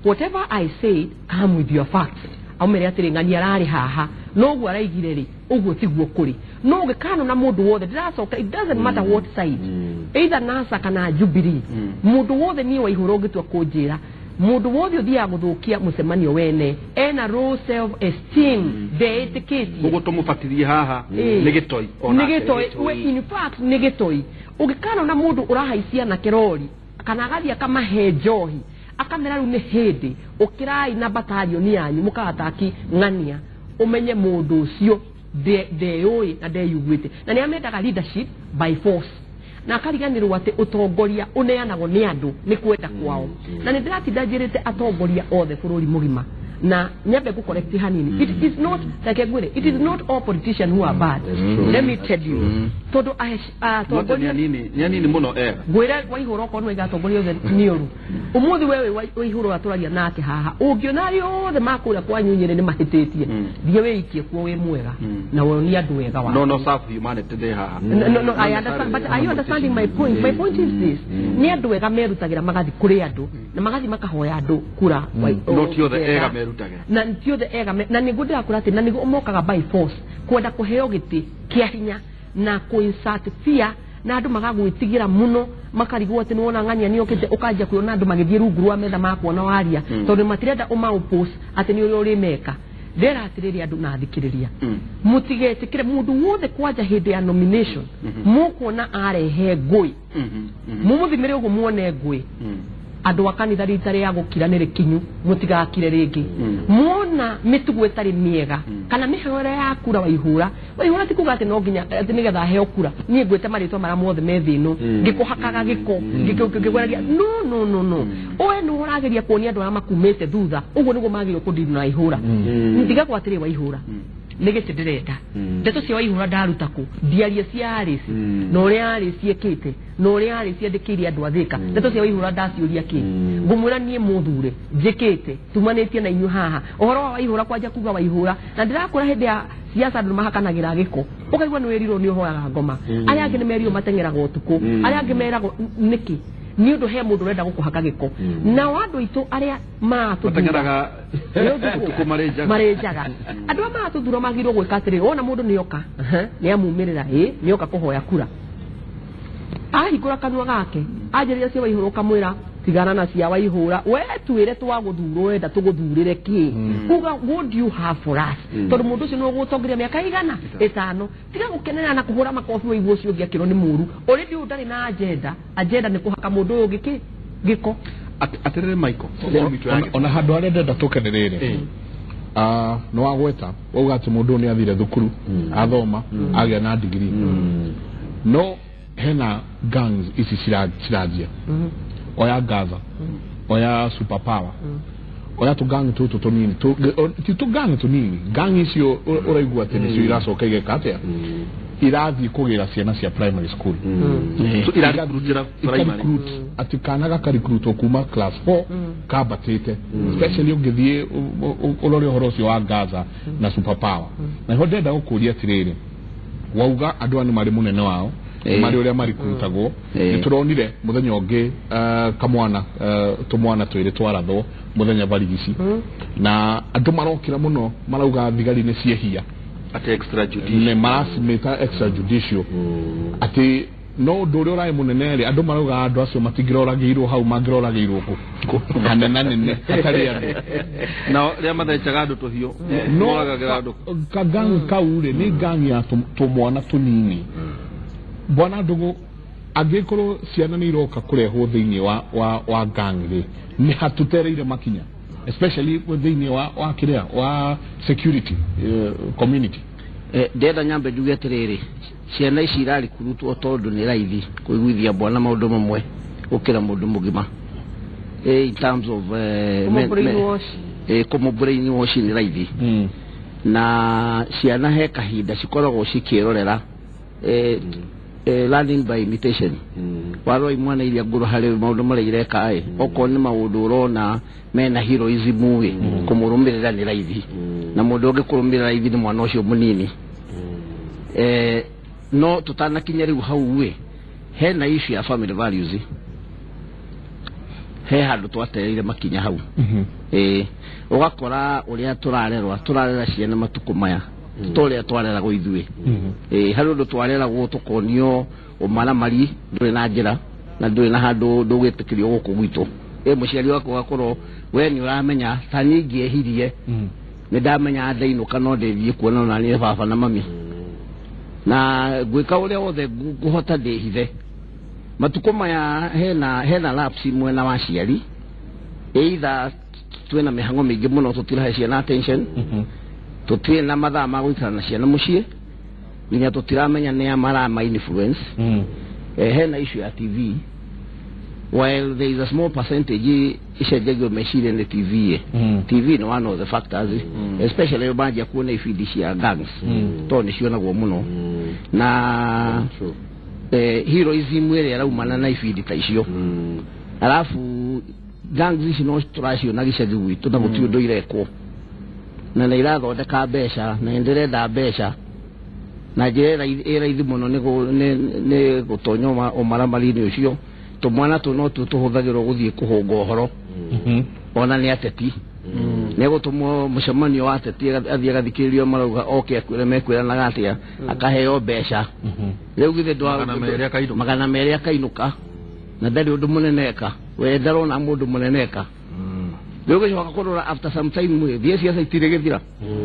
whatever I say, come with your facts. Aumere atĩrĩ ng'ania ararĩ haha noguo araigire rĩ ũguo tiguo kũrĩ. No ũngĩkano na mũndũ wothe ndĩracoka, it doesn't matter what side, either NASA kana Jubilee, mũndũ wothe niĩ waihũra ũngĩtua kũnjĩra mũndũ wothe ũthiaga gũthũkia mũcemanio wene ena low self esteem, ndeĩtĩkĩtie. Ũguo tũmũbatithie haha nĩ gĩtoi, nĩ gĩtoi, in fact nĩ gĩtoi. Ũngĩkano na mũndũ ũrahaicia na kĩrori kana agathiĩ akamahe njohi akamera rĩu nĩ hĩndĩ ũkĩrai na batarioni yanyu mũkagataki ng'ania, ũmenye mũndũ ũcio ndeyũĩ na ndeyuguĩte, na nĩ amendaga leadership by force, na akariganĩrwo atĩ ũtongoria ũneanagwo nĩ andũ nĩ kwenda kwao. Na nĩ ndĩratinda njĩrĩte atongoria othe bũrũri mũgima Na nyambe ngũ-correct hanini, it is not like ngwĩre, it is not all politicians who are bad. Let me tell you, tondũ atongoria nĩ anini mũno ega. Ngwĩre Waihũra, okorwo nĩ waiga atongoria othe nĩ ũru, ũmũthĩ wewe Waihũra atũragia nake haha, ũngĩona arĩa othe makũrĩa kwanyu Nyĩrĩ nĩ mahĩtĩtie, thiĩ wĩikie kuo wĩ mwega na wonie andũ wega waku. No, serve humanity ndĩ haha. No, I understand, but are you understanding my point? My point is this: nĩ andũ ega merutagĩra magathi kũrĩ andũ na magathi makahoya andũ kura. No ti othe ega merutagĩra. Na ti othe ega na nĩguo ndĩrakũra atĩ na nĩguo mokaga by force kwenda kũheo gĩtĩ kĩa hinya na kũ-insert fear, na andũ magagwĩtigĩra mũno, makarigwo atĩ nĩwona ng'ania nĩokĩte, ũkanjia kuona andũ magĩthiĩ rungu rwa metha makuona waria, tondũ matirenda ũma-oppose atĩ nĩ ũrĩa ũrĩmeka. Ndĩra atĩrĩrĩ andũ na thikĩrĩria, mũtigetĩkĩre mũndũ wothe kwanja hĩndĩ ya nomination mũkuona arehe ngũĩ, mũmũthimĩre ũguo muone ngũĩ. Andũ a kanitha rita rĩa gũkira nĩ rĩkinyu, mũtigakire rĩngĩ. Muona mĩtugo ĩtarĩ mĩega kana mĩhoere ya kura Waihũra, Waihũra ti kuga atĩ no nginya atĩ nĩgetha aheo kura niĩ ngwĩte marĩtwa marĩa mothe me thĩ ĩno ngĩkũhakaga gĩko ngĩkweragia, no no no no, we nĩ ũrageria kuonia andũ arĩa makumĩte thutha ũguo nĩguo magĩrĩirwo kũndini na Waihũra. Ndigagwo atĩrĩ, Waihũra nĩ gĩtĩ ndĩrenda, ndeto cia Waihũra ndaruta kũ? Ndiarie cia Alice na ũrĩa Alice ĩkĩte na ũrĩa Alice andĩkĩire andũ a Thĩka. Ndeto cia Waihũra ndaciũria kĩ? Ngũmwĩra niĩ mũthure njĩkĩte tumanĩtie na inyuĩ haha ũhoro wa Waihũra kwanja kuga Waihũra, na ndĩrakũra hĩndĩ ya siasa andũ mahakanagĩra gĩko, ũkaigua nĩ wĩrirwo nĩ ũhoyaga ngoma, arĩa angĩ nĩ merirwo mateng'eraga ũtukũ, arĩa angĩ meragwo nĩkĩ, nĩ ũndũ he mũndũ ũrenda gũkũhaka gĩko. Nao andũ aitũ arĩa maratũthura ũtukũ marĩ njaga, andũ arĩa maratũthura magĩrĩirwo gwĩka atĩrĩrĩ, wona mũndũ nĩoka nĩ amumĩrĩra, ĩ nĩoka kũhoya kura, ahingũra kanua gake anjĩrĩria cia Waihũra, ũkamwĩra tigana na cia Waihũra, we twĩre twagũthurwo wenda tũgũthurĩre kĩ, uga what do you have for us, tondũ mũndũ ũcio nĩ ũgũtongoria mĩaka igana ĩtano. Tiga gũkenera na kũhũra makobi waigua ũcio ũngĩ akĩrwo nĩ mũru, already ũyũ ndarĩ na agenda, agenda nĩ kũhaka mũndũ ũyũ ũngĩ kĩ gĩko. Atĩrĩrĩ Michael, ona handũ harĩa ndenda tũkenerere, nĩ wagweta wauga atĩ mũndũ ũyũ nĩ athire thukuru athoma agĩa na degree, no hena gangs ici ciranjia, oya Gaza, oya Superpower, oya tũgang tũtũ tũnini, ti tũgang tũnini, gang icio ũraigua atĩ nĩcio iracoka igeka atĩa, irathiĩ kũgĩra ciana cia primary school, ikarecruit atĩ kana gakarecruitwo kuma class 4 kambatĩte, especially ũngĩthiĩ ũrore ũhoro ũcio wa Gaza na Superpower. Na nĩho ndĩrenda gũkũria atĩrĩrĩ, wauga andũ aya nĩ marĩ mũnene wao, marĩ ũrĩa marikrutagwo, nĩ tũronire mũthenya ũngĩ kamwana tũmwana twĩrĩ twarathwo mũthenya barigici, na andũ marokĩra mũno marauga thigari nĩ ciehia atĩ extrajudicial, nĩ maracimĩta extrajudicial, atĩ no ũndũ ũrĩa ũrarĩ mũnene rĩ, andũ marauga andũ acio matingĩroragĩirwo hau, mangĩroragĩirwo kũ hanenanene hatarĩ andũ, nao rĩa mathecaga andũ tũhiũ no moragagĩra andũ. Kagangi kau rĩ nĩ gangi ya tũmwana tũnini. Bwana Ndũng'ũ, angĩkorwo ciana nĩ iroka kũrehwo thĩinĩ wa gang rĩ, nĩ hatutereire makinya, especially thĩinĩ wa kĩrĩa wa security community. Ndĩrenda nyambe njuge atĩrĩrĩ, ciana ici irarikurutwo tondũ nĩ raithi kũiguithia bwana maũndũ mamwe gũkĩra mũndũ mũgima, in terms of kũmũ brainwash nĩ raithi, na ciana he kahinda cikoragwo cikĩrorera, learning by imitation. Warora imwana iria ngũrũ harĩ maũndũ marĩa ireka ĩ, okorwo nĩ maũndũ ũrona mena heroism ĩ, kũmũrũmĩrĩra nĩ raithi, na mũndũ ũngĩ kũrũmĩrĩra raithi nĩ mwana ũcio mũnini. No tũtanakinya rĩu hau ĩ, hena issue ya family values, he handũ twatereire makinya hau. Ũgakora ũrĩa tũrarerwa, tũrarera ciana matukũ maya tũrĩa twareragwo ithuĩ. Harĩ ũndũ twareragwo tũkonio ũmaramari ndũrĩ na njĩra na ndũrĩ na handũ ndũgwĩtĩkĩrio gũkũ gwitũ. Mũciari waku ũgakorwo we nĩ ũramenya ta niĩ ingĩehirie nĩ ndamenya ndainũka no ndĩthiĩ kuona na niĩ baba na mami, na ngwĩka ũrĩa wothe ngũhota ndĩhithe. Matukũ maya hena lapse mwena wa aciari, either twĩna mĩhang'o mĩingĩ mũno tũtirahe ciana attention, tũtirĩ na mathaa ma gũikara na ciana mũciĩ, nginya tũtiramenya nĩa marama influence. Hena issue ya TV, while there is a small percentage icenjagio meciria nĩ TV. TV nĩ one of the factors, especially banjia kuona ibindi cia gangs, tondũ nĩ cionagwo mũno na heroism ĩrĩa ĩraumana na ibindi ta icio. Alafu gangs ici no tũraciona gĩcagi gwitũ na gũtirĩ ũndũ irekwo, na nĩ irathondeka mbeca na nĩ ndĩrenda mbeca na njĩra ĩrĩa ĩ raithi mũno nĩ gũtonya ũmaramari-inĩ ũcio. Tũmwana tũ no tuo tũhũthagĩrwo gũthiĩ kũhũnga ũhoro, ona nĩ ateti nĩ gũtũmwo mũcemanio wa ateti, athiĩ agathikĩrĩrio marauga oke akwĩre mekwĩranaga atĩa, akaheo mbeca. Rĩu githĩ 200 akainũka na ndarĩ ũndũ mũnene eka, we ndarona mũndũ mũnene eka. Rĩu ũgĩcoka kũrora after some time thiĩ ciaca itirĩ gĩthira,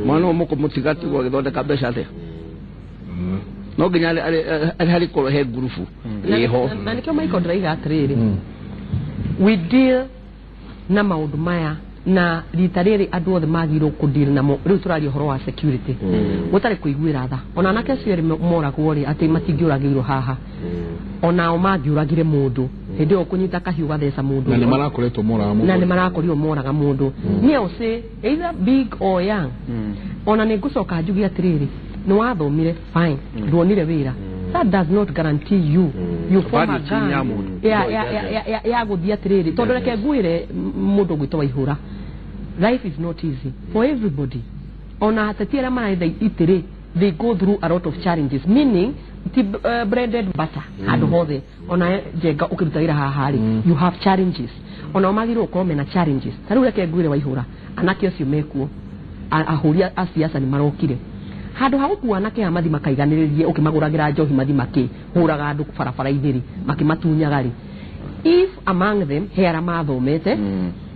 mwana ũyũ mũkũmũtiga tigwo agĩthondeka mbeca atĩa? No nginya harĩ korwo he ngurubu ĩho. Na nĩkĩo Michael ndĩraiga atĩrĩrĩ, we deal na maũndũ maya na rita rĩrĩ andũ othe magĩrĩirwo kũ deal namo. Rĩu tũraria ũhoro wa security, gũtarĩ kũiguĩra tha. Ona anake acio erĩ moragwo rĩ, atĩ matingĩũragĩirwo haha, onao mangĩũragire mũndũ hĩndĩ ĩyo kũnyita kahiũ gatheca mũndũ, na nĩ marakoretwo moraga mũndũ, na nĩ marakorirwo moraga mũndũ. Niĩ I'll say either big or young. Ona nĩ ngũcoka njuge atĩrĩrĩ, nĩ wathomire fine, nduonire wĩra, that does not guarantee you you form a gang ya gũthiĩ atĩrĩrĩ. Tondũ reke ngwĩre mũndũ ũgwĩtwo Waihũra, life is not easy for everybody. Ona ateti arĩa maraetha itĩ rĩ, they go through a lot of challenges, meaning ti bread and butter handũ hothe. Ona Njenga ũkĩruta wĩra haha rĩ, you have challenges. Ona magĩrĩirwo gũkorwo mena challenges. Ta rĩu reke ngwĩre Waihũra, anake acio mekuo, ahũri a siasa nĩ marokire handũ ha gũkua anake aya mathi makaiganĩrĩrie, ũkĩmagũragĩra njohi mathi makĩhũraga andũ barabara-inĩ rĩ, makĩmatunyaga rĩ, if among them he arĩa mathomete,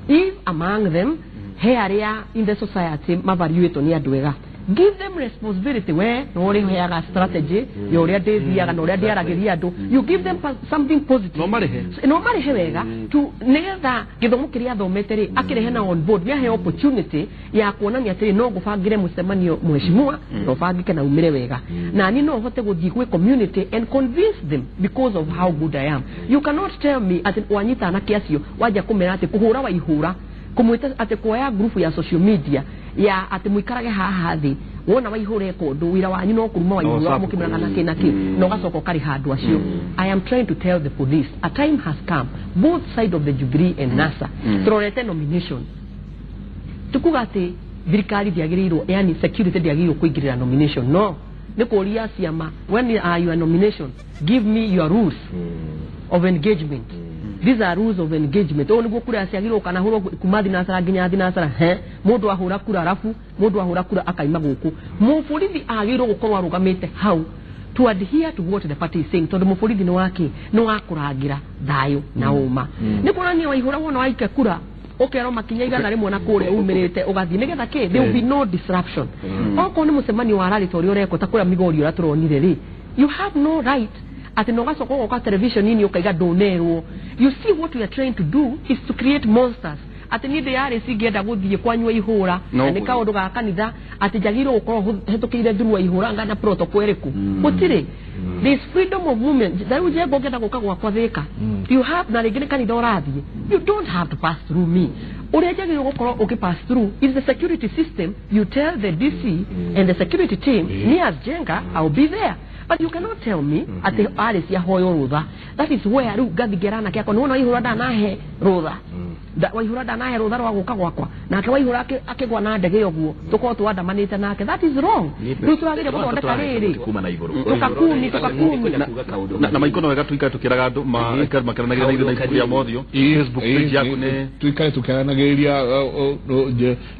if among them he arĩa in the society mavariũĩtwo nĩ andũ ega, give them responsibility. We no ũrĩheaga strategy ya ũrĩa ndĩthiaga na ũrĩa ndĩaragĩria andũ, you give them something positive, no marĩhe wega tu, nĩgetha gĩthomo kĩrĩa athomete rĩ akĩrehe na on board, nĩahe opportunity ya kuonania atĩrĩ, no ngũbangĩre mũcemanio mheshimiwa, na ũbangĩke na umĩre wega, na niĩ no hote gũthiĩ gwĩ community and convince them because of how good I am. You cannot tell me atĩ wanyita anake acio wanja kũmera atĩ kũhũra Waihũra, kũmwĩta atĩ kuoya group ya social media ya atĩ mũikarage haha thĩ, wona Waihũra eka ũndũ, wĩra wanyu no kũruma Waihũra mũkĩmeraga nakĩ nakĩ, na ũgacoka ũkarĩha andũ acio. I am trying to tell the police a time has come, both side of the Jubilee and NASA tũrorete nomination, tukuga atĩ thirikari ndĩagĩrĩirwo, yani security ndĩagĩrĩirwo kũingĩrĩra nomination. No nĩ kũria ciama, when are your nomination, give me your rules of engagement. These are rules of engagement. Ũũ nĩguo kura ciagĩrĩirwo kana hũrwo kuma thinacara nginya thinacara, he mũndũ ahũra kura, arabu mũndũ ahũra kura akaima gũkũ. Mũborithi agĩrĩirwo gũkorwo arũgamĩte hau to adhere to what the party is saying, tondũ mũborithi nĩ wake, nĩ wa kũrangĩra thayũ na ũma. Nĩ kuonania Waihũra wona waikia kura ũkerwo makinya 100 na kũrĩa umĩrĩte ũgathiĩ, nĩgetha kĩ there will be no disruption. Okorwo nĩ mũcemanio wa rally ta ũrĩa ũrekwo ta kũrĩa Migori ũrĩa tũronire rĩ, you have no right atĩ no ũgacoka ũgoka television-inĩ ũkaiga ndũnerwo. You see, what we are trying to do is to create monsters. Atĩ niĩ ndĩyarĩ cingĩenda gũthiĩ kwanyu Waihũra, na nĩ kaũndũ ga kanitha, atĩ njagĩrĩirwo gũkorwo hĩtũkĩire through Waihũra ngana protocol ĩrĩkũ? Gũtirĩ. There is freedom of movement. Ta rĩu Njenga ũngĩenda gũka gwakwa Thĩka, you have, na rĩngĩ nĩ kanitha ũrathiĩ, you don't have to pass through me. Ũrĩa njagĩrĩirwo gũkorwo ũkĩ pass through is the security system. You tell the DC and the security team, me as Njenga, I will be there. But you cannot tell me atĩ arĩ ciahoywo rũtha. That is where rĩu ngathingĩra anake akwa, nĩwona Waihũra ndanahe rũtha, Waihũra ndanahe rũtha rwa gũka gwakwa, nake Waihũra akĩgwa na ndege ũguo tũkorwo twandamanĩte nake. That is wrong. Rĩu tũragĩrĩire gũthondeka rĩrĩ tũkakuni tũkakuni na maikono wega, tuikare tukĩraga andũ makeranagĩra na ithuĩ na ibuku rĩa mothiũ. Facebook page yaku nĩ? Tuikare tũkĩaranagĩria.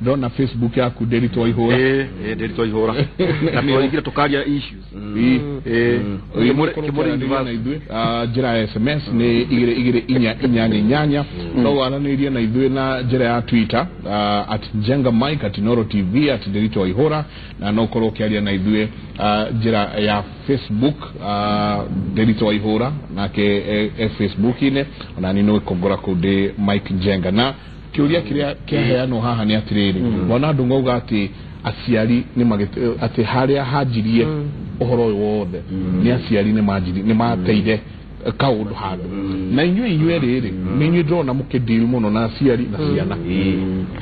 Ndona Facebook yaku Nderitu Waihũra. Nderitu Waihũra, na tũraingĩra tũkaria issues. Kĩmũrĩ na ithuĩ njĩra ya SMS nĩ 22488. No waranĩrie na ithuĩ na njĩra ya Twitter at Njenga Mike, at Inooro TV, at Nderitu Waihũra, na no ũkorwo ũkĩaria na ithuĩ njĩra ya Facebook, Nderitu Waihũra nake e Facebook-inĩ, ona niĩ no ĩkongora kũu ndĩ Mike Njenga. Na kĩũria kĩrĩa kĩaheanwo haha nĩ atĩrĩrĩ, wona andũ ngauga atĩ aciari nĩ atĩ harĩa hanjirie ũhoro ũyũ wothe nĩ aciari nĩ manjirie nĩ mateire Kaundu handu na inyuĩ inyuĩ rĩrĩ nĩ inyuĩ ndĩrona mũkĩndiru mũno na aciari na ciana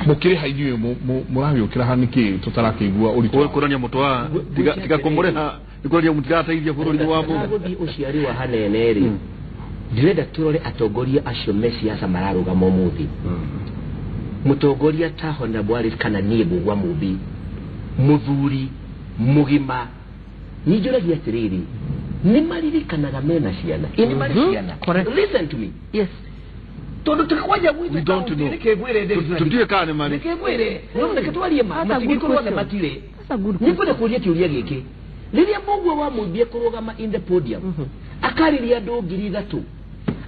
mũkĩrĩha inyuĩ mũragĩũkĩra ha nĩkĩ tũtarakĩigua ũritũ kũrania mũtwa tiga kũmũrĩha nĩkũrania mũtigateithia bũrũri wa mũndũ gũthiĩ ũciari wa hanene rĩ ndĩrenda tũrore atongoria acio me siasa mararũgama ũmũthĩ mũtongoria ta Honorable Alice kana niĩ Mbũgua Mũmbi mũthuri mũgima ninjũragia atĩrĩrĩ nĩ maririkanaga mena ciana ĩ nĩ marĩ ciana. Listen to me. Yes. Tondu tukwanja gwitũ reke ngwĩre tutiwe kana nĩ marĩ reke ngwĩre no reke twarie ma matingĩkorwo othe matirĩ nĩngwenda kũria kĩũria gĩkĩ rĩrĩa Mbũgua wa Mũmbi ekũrũgama in the podium akarĩria andũ 3,000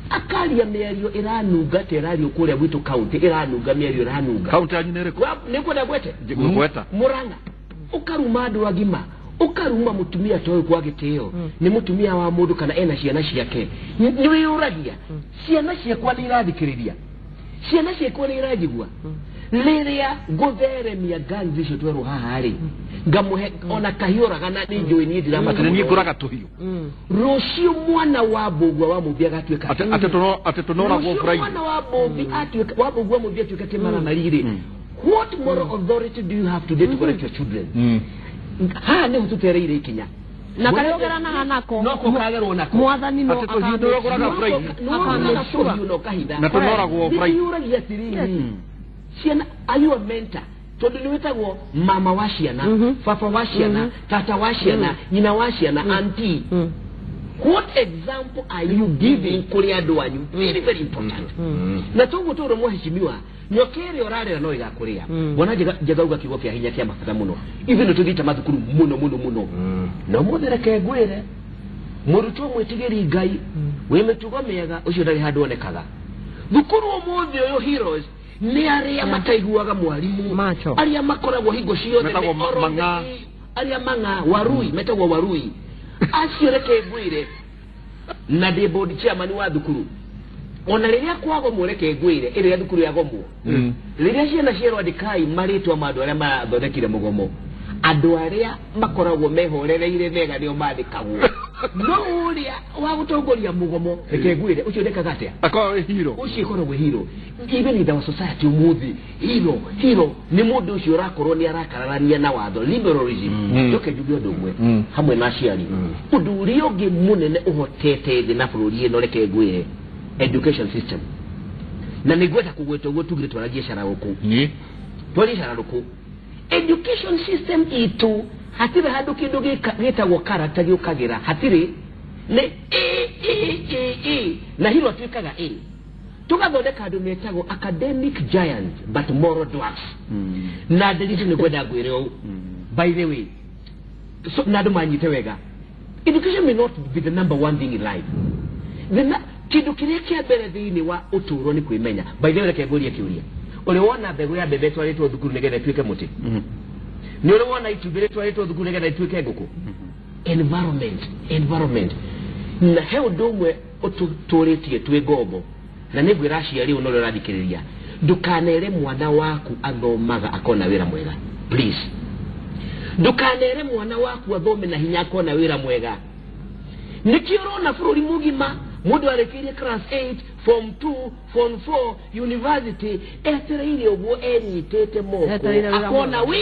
akaria mĩario ĩranunga ta ĩrario kũrĩa gwitũ kaunti ĩranunga mĩario ĩranunga kaunti yanyu nĩ ĩrĩkũ nĩngwenda ngwete ngweta Murang'a ũkaruma andũ agima ukaruma mutumia toyo kwa gitio ni mutumia wa mundu kana ena ciana ciake ni wiyuragia ciana ciakwa ni irathikiriria ciana ciakwa ni irajigua riria ngutheremia ganzi icio twerwo haha ri ngamuhe ona kahiũraga na ni njũĩ niĩ ndiramaka ni ngũraga tũhiũ rũciũ mwana wa Mbũgua wa Mũmbi agatuĩka atĩ tũnoragwo Friday mwana wa Mũmbi atuĩka wa Mbũgua Mũmbi atuĩka kĩmaramari rĩ what moral authority do you have today to correct your children? Haha nĩho tũtereire ikinya na karĩogeranaga nako no kagerwo nako mwathani no akamĩcua no kahitha na tũnoragwo Friday nĩyũragia atĩrĩrĩ ciana are you a mentor tondũ nĩ wĩtagwo mama wa ciana baba wa ciana tata wa ciana nyina wa ciana auntie what example are you giving kũrĩ andũ anyu very very important na toguo tũrĩ mheshimiwa nyoka ĩrĩa ũrarera no ĩgakũrĩa bwana njegauga kiugo kĩa hinya kĩa mabata mũno ithuĩ nĩ tũthiĩte mathukuru mũno mũno mũno no mũthĩ reke ngwĩre mũrutwo mwĩtigĩri Ngai wĩ mĩtugo mĩega ũcio ndarĩ handũ onekaga thukuru ũmũthĩ ũyũ heroes nĩ arĩa mataiguaga mwarimũ arĩa makoragwo hingo ciothe arĩa mang'a warui metagwo warui acio reke ngwĩre na ndĩ board chairman wa thukuru ona rĩrĩa kwagomwo reke ngwĩre ĩrĩa thukuru yagomwo rĩrĩa ciana cierwo andĩkai marĩtwa ma andũ arĩa mathondekire mũgomo andũ arĩa makoragwo mehorereire mega nĩo mandĩkagwo no ũrĩa wa gũtongoria mũgomo reke ngwĩre ũcio ndekaga atĩa akoragwo hero ũcio ĩkoragwo hero even in our society ũmũthĩ hero nĩ mũndũ ũcio ũrakorwo nĩ arakararania na watho liberalism njoke njuge ũndũ ũmwe hamwe na aciari ũndũ ũrĩa ũngĩ mũnene ũhotete thĩ na bũrũri ĩno reke ngwĩre education system na nĩngwenda kũgweta ũguo tugire twaragie cara gũkũ twarie cara rũkũ education system itũ hatirĩ handũ kĩndũ gĩtagwo character gĩũkagĩra hatirĩ nĩ A A A A na hilo atuĩkaga A tũgathondeka andũ metagwo academic giant but moral dwarfs na ndĩritũ nĩngwenda ngwĩre ũũ by the way so na andũ manyite wega education may not be the number one thing in life kĩndũ kĩrĩa kĩa mbere thĩinĩ wa ũtũũro nĩ kwĩmenya by the way reke ngũrie kĩũria ũrĩ wona mbegũ ya mbembe ĩtwarĩtwo thukuru nĩgetha ĩtuĩke mũtĩ nĩ ũrĩ wona itumbĩ rĩtwarĩtwo thukuru nĩgetha ĩtuĩke ngũkũ environment na he ũndũ ũmwe ũtũtũrĩtie twĩ ngombo na nĩ ngwĩra aciari ũyũ na ũrĩa ũrathikĩrĩria ndũkanere mwana waku athomaga akona wĩra mwega please ndũkanere mwana waku athome na hinya akona wĩra mwega nĩkĩo ũrona bũrũri mũgima mũndũ arĩkĩirie class 8 form 2 form 4 university etereire ũguo enyitĩte moko akona wĩ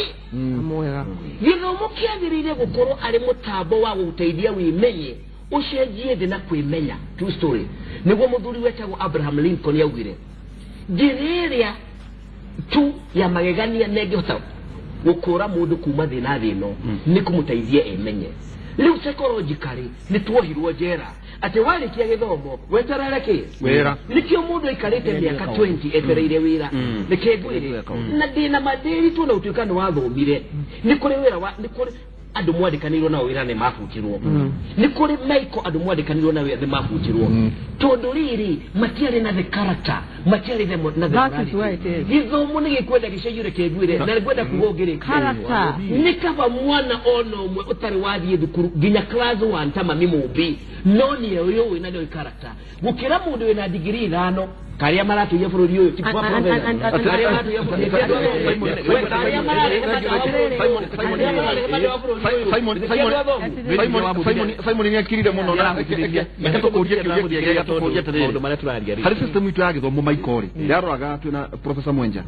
gĩthomo kĩagĩrĩire gũkorwo arĩ mũtambo wa gũgũteithia wĩmenye ũcenjie thĩ na kwĩmenya true story nĩguo mũthuri wetagwo Abraham Lincoln yaugire njĩra ĩrĩa tu ya magegania na ĩngĩhota gũkũra mũndũ kuma thĩ na thĩ ĩno nĩ kũmũteithia emenye rĩu psychologically nĩ tuohirwo njera atĩ warĩkia gĩthomo weterere kĩ wĩra nĩkĩo mũndũ aikarĩte mĩaka 20 etereire wĩra reke ngwĩre na ndĩna madĩri na ũtuĩka nĩ wathomire nĩ kũrĩ wĩra wa nĩ kũrĩ andũ mwandĩkanĩirwo nao wĩra nĩ mabutirwo nĩ kũrĩ maiko andũ mwandĩkanĩirwo na wĩra nĩ mabutirwo tondũ rĩrĩ matiarĩ na the character matiarĩ na the morality gĩthomo nĩ gĩkwenda gĩcenjio reke ngwĩre na ngwenda kuga ũngĩ rĩ nĩ kaba mwana ona ũmwe ũtarĩ wathiĩ thukuru nginya class 1 ta mami Mũmbi no nĩ ũyũ na nĩoĩ character gũkĩra mũndũ wĩna degree 5 Karia maratuia bũrũri ũyũ ti kwa Simon nĩ akirire mũno na reke tũkũrie kĩũria kĩega tũkũrie atĩrĩrĩ harĩ system itũ ya gĩthomo maiko rĩ ndaroraga twĩna Professor Mwenja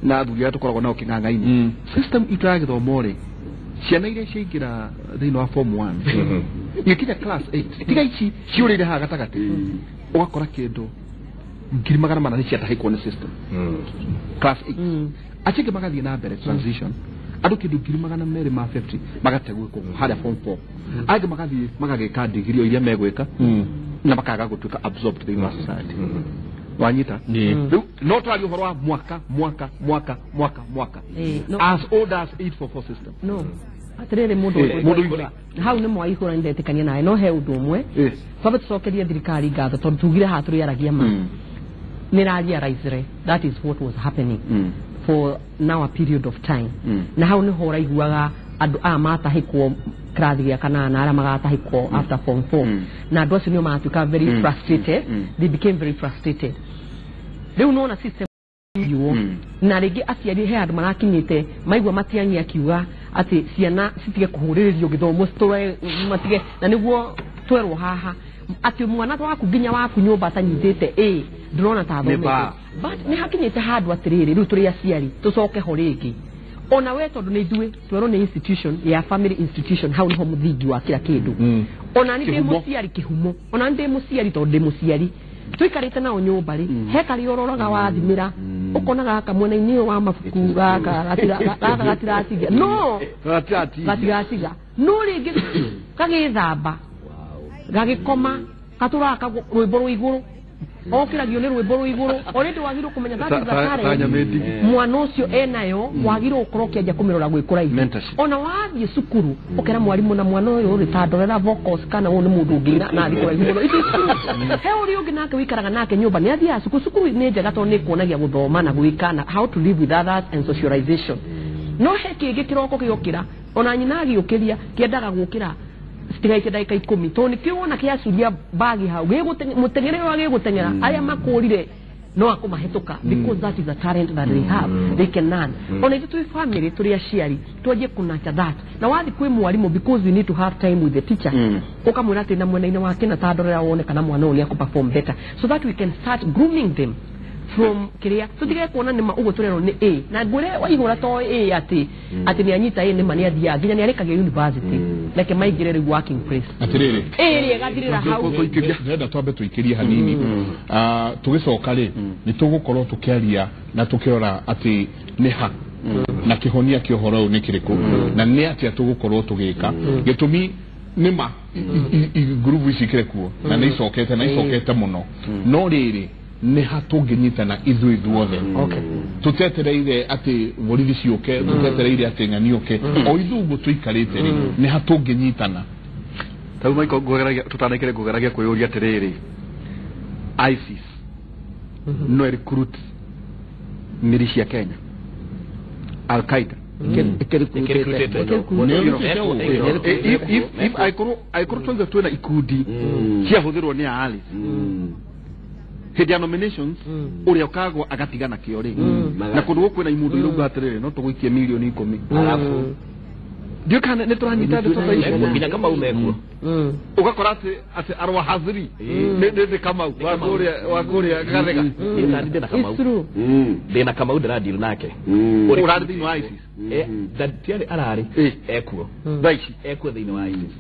na athuri arĩa tũkoragwo nao kĩng'ang'a-inĩ system itũ ya gĩthomo rĩ ciana iria ciaingĩra thĩinĩ wa form 1 igĩkinya class 8 tiga ici ciũrĩire haha gatagatĩ ũgakora kĩndũ 400 nĩ ciatahĩkwo nĩ system class 8 acio angĩ magathiĩ na mbere transition andũ kĩndũ 250 magategwo kũu harĩa form 4 angĩ magathiĩ magagĩka degree o iria megwĩka na makaga gũtuĩka absorbed thĩinĩ wa society wanyita rĩu no twarie ũhoro wa mwaka mwaka mwaka mwaka mwaka as old as 844 system no atiriri mundu hau ni mwaihura ndetikania nawe no he undu umwe twambe tucokerie thirikari ngatho tondu tugire haha turiaragia ma ni rarealize that is what was happening for now a period of time na hau niho uraiguaga andu aya matahikwo kirathi gia kanana aria magatahikwo after form 4 na andu acio nio matuika very frustrated they became very frustrated riu nona system yuo na ringi aciari he andu marakinyite maigua Matiang'i akiuga ati ciana citige kuhuriririo githomo citũre matige na niguo twerwo haha ati mwana waku nginya waku nyumba atanyitite A ndurona ta thomete but ni hakinyite handu atiriri riu turi aciari tucoke ho ringi ona we tondu ni ithuĩ twerwo ni institution ya family institution hau niho muthingi wa kila kindu ona ni ndi muciari kihumo ona ndi muciari tondu ndi muciari tuikarite nao nyumba ri he kari uroraga wathimira ukona gaka mwena-inĩ wa mabuku gaka gatiratiga no gatiratiga no rĩngĩ gagĩthamba gagĩkoma gatũraga rwĩmbo rwa igũrũ okĩragio nĩ rwĩmbo rwa igũrũ already wagĩrĩirwo kũmenya that is a talent mwana ũcio enayo wagĩrĩirwo gũkorwo ũkĩanjia kũmĩrora gwĩ kũraihu ona wathiĩ cukuru ũkera mwarimũ na mwana ũyũ rĩ ta ndorera vocals kana ũyũ nĩ mũndũ ũngĩ na athiĩ kũraihu mũno he ũrĩa ũngĩ nake wĩikaraga nake nyũmba nĩ athiaga cukuru cukuru nĩ njega tondũ nĩ kuonagia gũthoma na gwĩka na how to live with others and socialization no he kĩngĩ kĩroko gĩokĩra ona nyina agĩũkĩria kĩendaga gũkĩra citigaike ndagĩka 10 tondũ nĩkĩo wona kĩacuria bagi hau mũteng'ere ũyũ agĩgũteng'era arĩa makũrire no akũmahĩtũka because that is a talent that they have they can learn ona ithuĩ twĩ family tũrĩ aciari twanjie kũnurture that na wathiĩ kwĩ mwarimũ because we need to have time with the teacher ũkamwĩra atĩ na mwena-inĩ wake na ta ndorera wone kana mwana ũyũ nĩakũperform better so that we can start grooming them from kiria tutige kuona nĩ ma ũguo tũrerwo nĩ A na ngwĩre waihũra to A atĩ atĩ nĩ anyita A nĩ ma nĩ athiaga nginya nĩ arĩkagia university reke maingĩre rĩu working place atĩrĩrĩ A ĩrĩa ĩgathirĩra hau ndĩrenda twambe tũikĩrie hanini tũgĩcoka rĩ nĩ tũgũkorwo tũkĩaria na tũkĩrora atĩ nĩ ha na kĩhonia kĩa ũhoro ũyũ nĩ kĩrĩkũ na nĩ atĩa tũgũkorwo tũgĩka gĩtũmi nĩ ma ngurubu ici ikĩrĩ kuo na nĩ icokete na icokete mũno no rĩrĩ nĩ ha tũngĩnyitana ithuĩ ithuothe tũtetereire atĩ borithi ciũke tũtetereire atĩ ng'ani ũke o ithuĩ ũguo tũikarĩte rĩ nĩ ha tũngĩnyitana tarĩu Michael ngũgeragia tũtanaikare ngũgeragia kwĩyũria atĩrĩrĩ ISIS no ĩrecruit mĩri cia Kenya Al Qaeda if aikorwo twauga twĩna ikundi ciahũthĩrwo nĩ Alice hĩndĩ ya nominations ũrĩa ũkagwo agatigana kĩo rĩ na kũndũ gũkũ kwĩna imundu irauga atĩrĩrĩ no tũgũikie milioni 10 arabu ndiũĩ kana nĩ tũranyita ndeto ta icio nginya Kamau mekuo ũgakora atĩ atĩ Arwa Hazri nĩ Kamau wa kũrĩa Gathega ndĩna Kamau ndĩna Kamau ndĩradeal nake ũrarĩ thĩinĩ wa ISIS tiarĩ ararĩ ekuo thaa ici ekuo thĩinĩ wa ISIS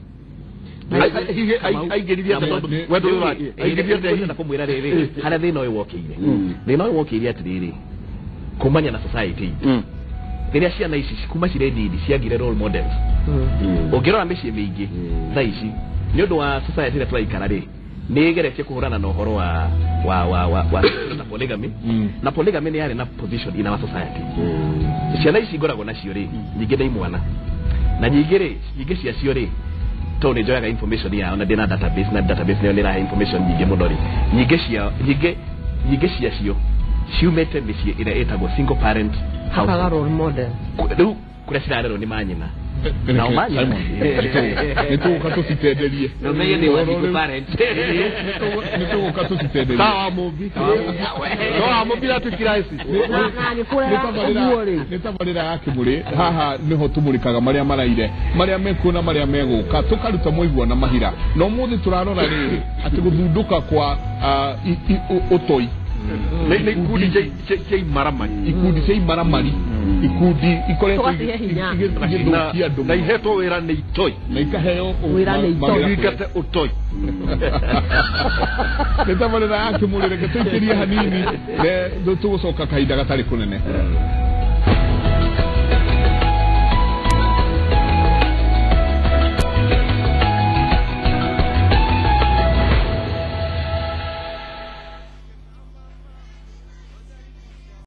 kumwira riri haria thina uyu wokiire thina uyu wokiire atiriri kumania na society riria ciana ici kuma cirĩ nini ciagire role models ũngĩrora mĩciĩ mĩingĩ thaa ici nĩ ũndũ wa society ĩrĩa tũraikara rĩ nĩ ĩgeretie kũhũrana na ũhoro wa wa wa wa wa na polygamy na polygamy nĩ yarĩ na position in our society ciana ici ngoragwo nacio rĩ nyingĩ nĩ imwana na nyingĩ rĩ nyingĩ ciacio rĩ tondũ nĩ njoyaga information yao na ndĩna database na database nĩyo nĩrahe information nyingĩ mũno rĩ nyingĩ ciao nyingĩ nyingĩ ciacio ciumĩte mĩciĩ ĩrĩa ĩtagwo single parent household role model rĩu kũrĩa cirarerwo nĩ manyina Na ũmanye. Nĩtũgũka tũcitenderie. No menye nĩ wa parent. Nĩtũgũka tũcitenderie. Sawa Mumbi. Sawa Mumbi atuĩkire ici. Na ngĩkũrera ũguo rĩ. Nĩ tabarĩra ya Kĩmũrĩ. Haha nĩho tũmũrĩkaga marĩa maraire, marĩa mekuo na marĩa megũka, tũkaruta mũigua na mahira. Na ũmũthĩ tũrarora rĩrĩ atĩ gũthundũka kwa ũtoi. Nĩ ikundi cia imaramari. Ikundi cia imaramari. Ikundi ikoretwo igĩthũkia andũ. Na ihetwo wĩra nĩ itoi. Na ikaheo wĩra nĩ itoi. Ithingate ũtoi. Nĩ tabarĩra ya Kĩmũrĩ, reke tũikĩrie hanini, tũgũcoka kahinda gatarĩ kũnene.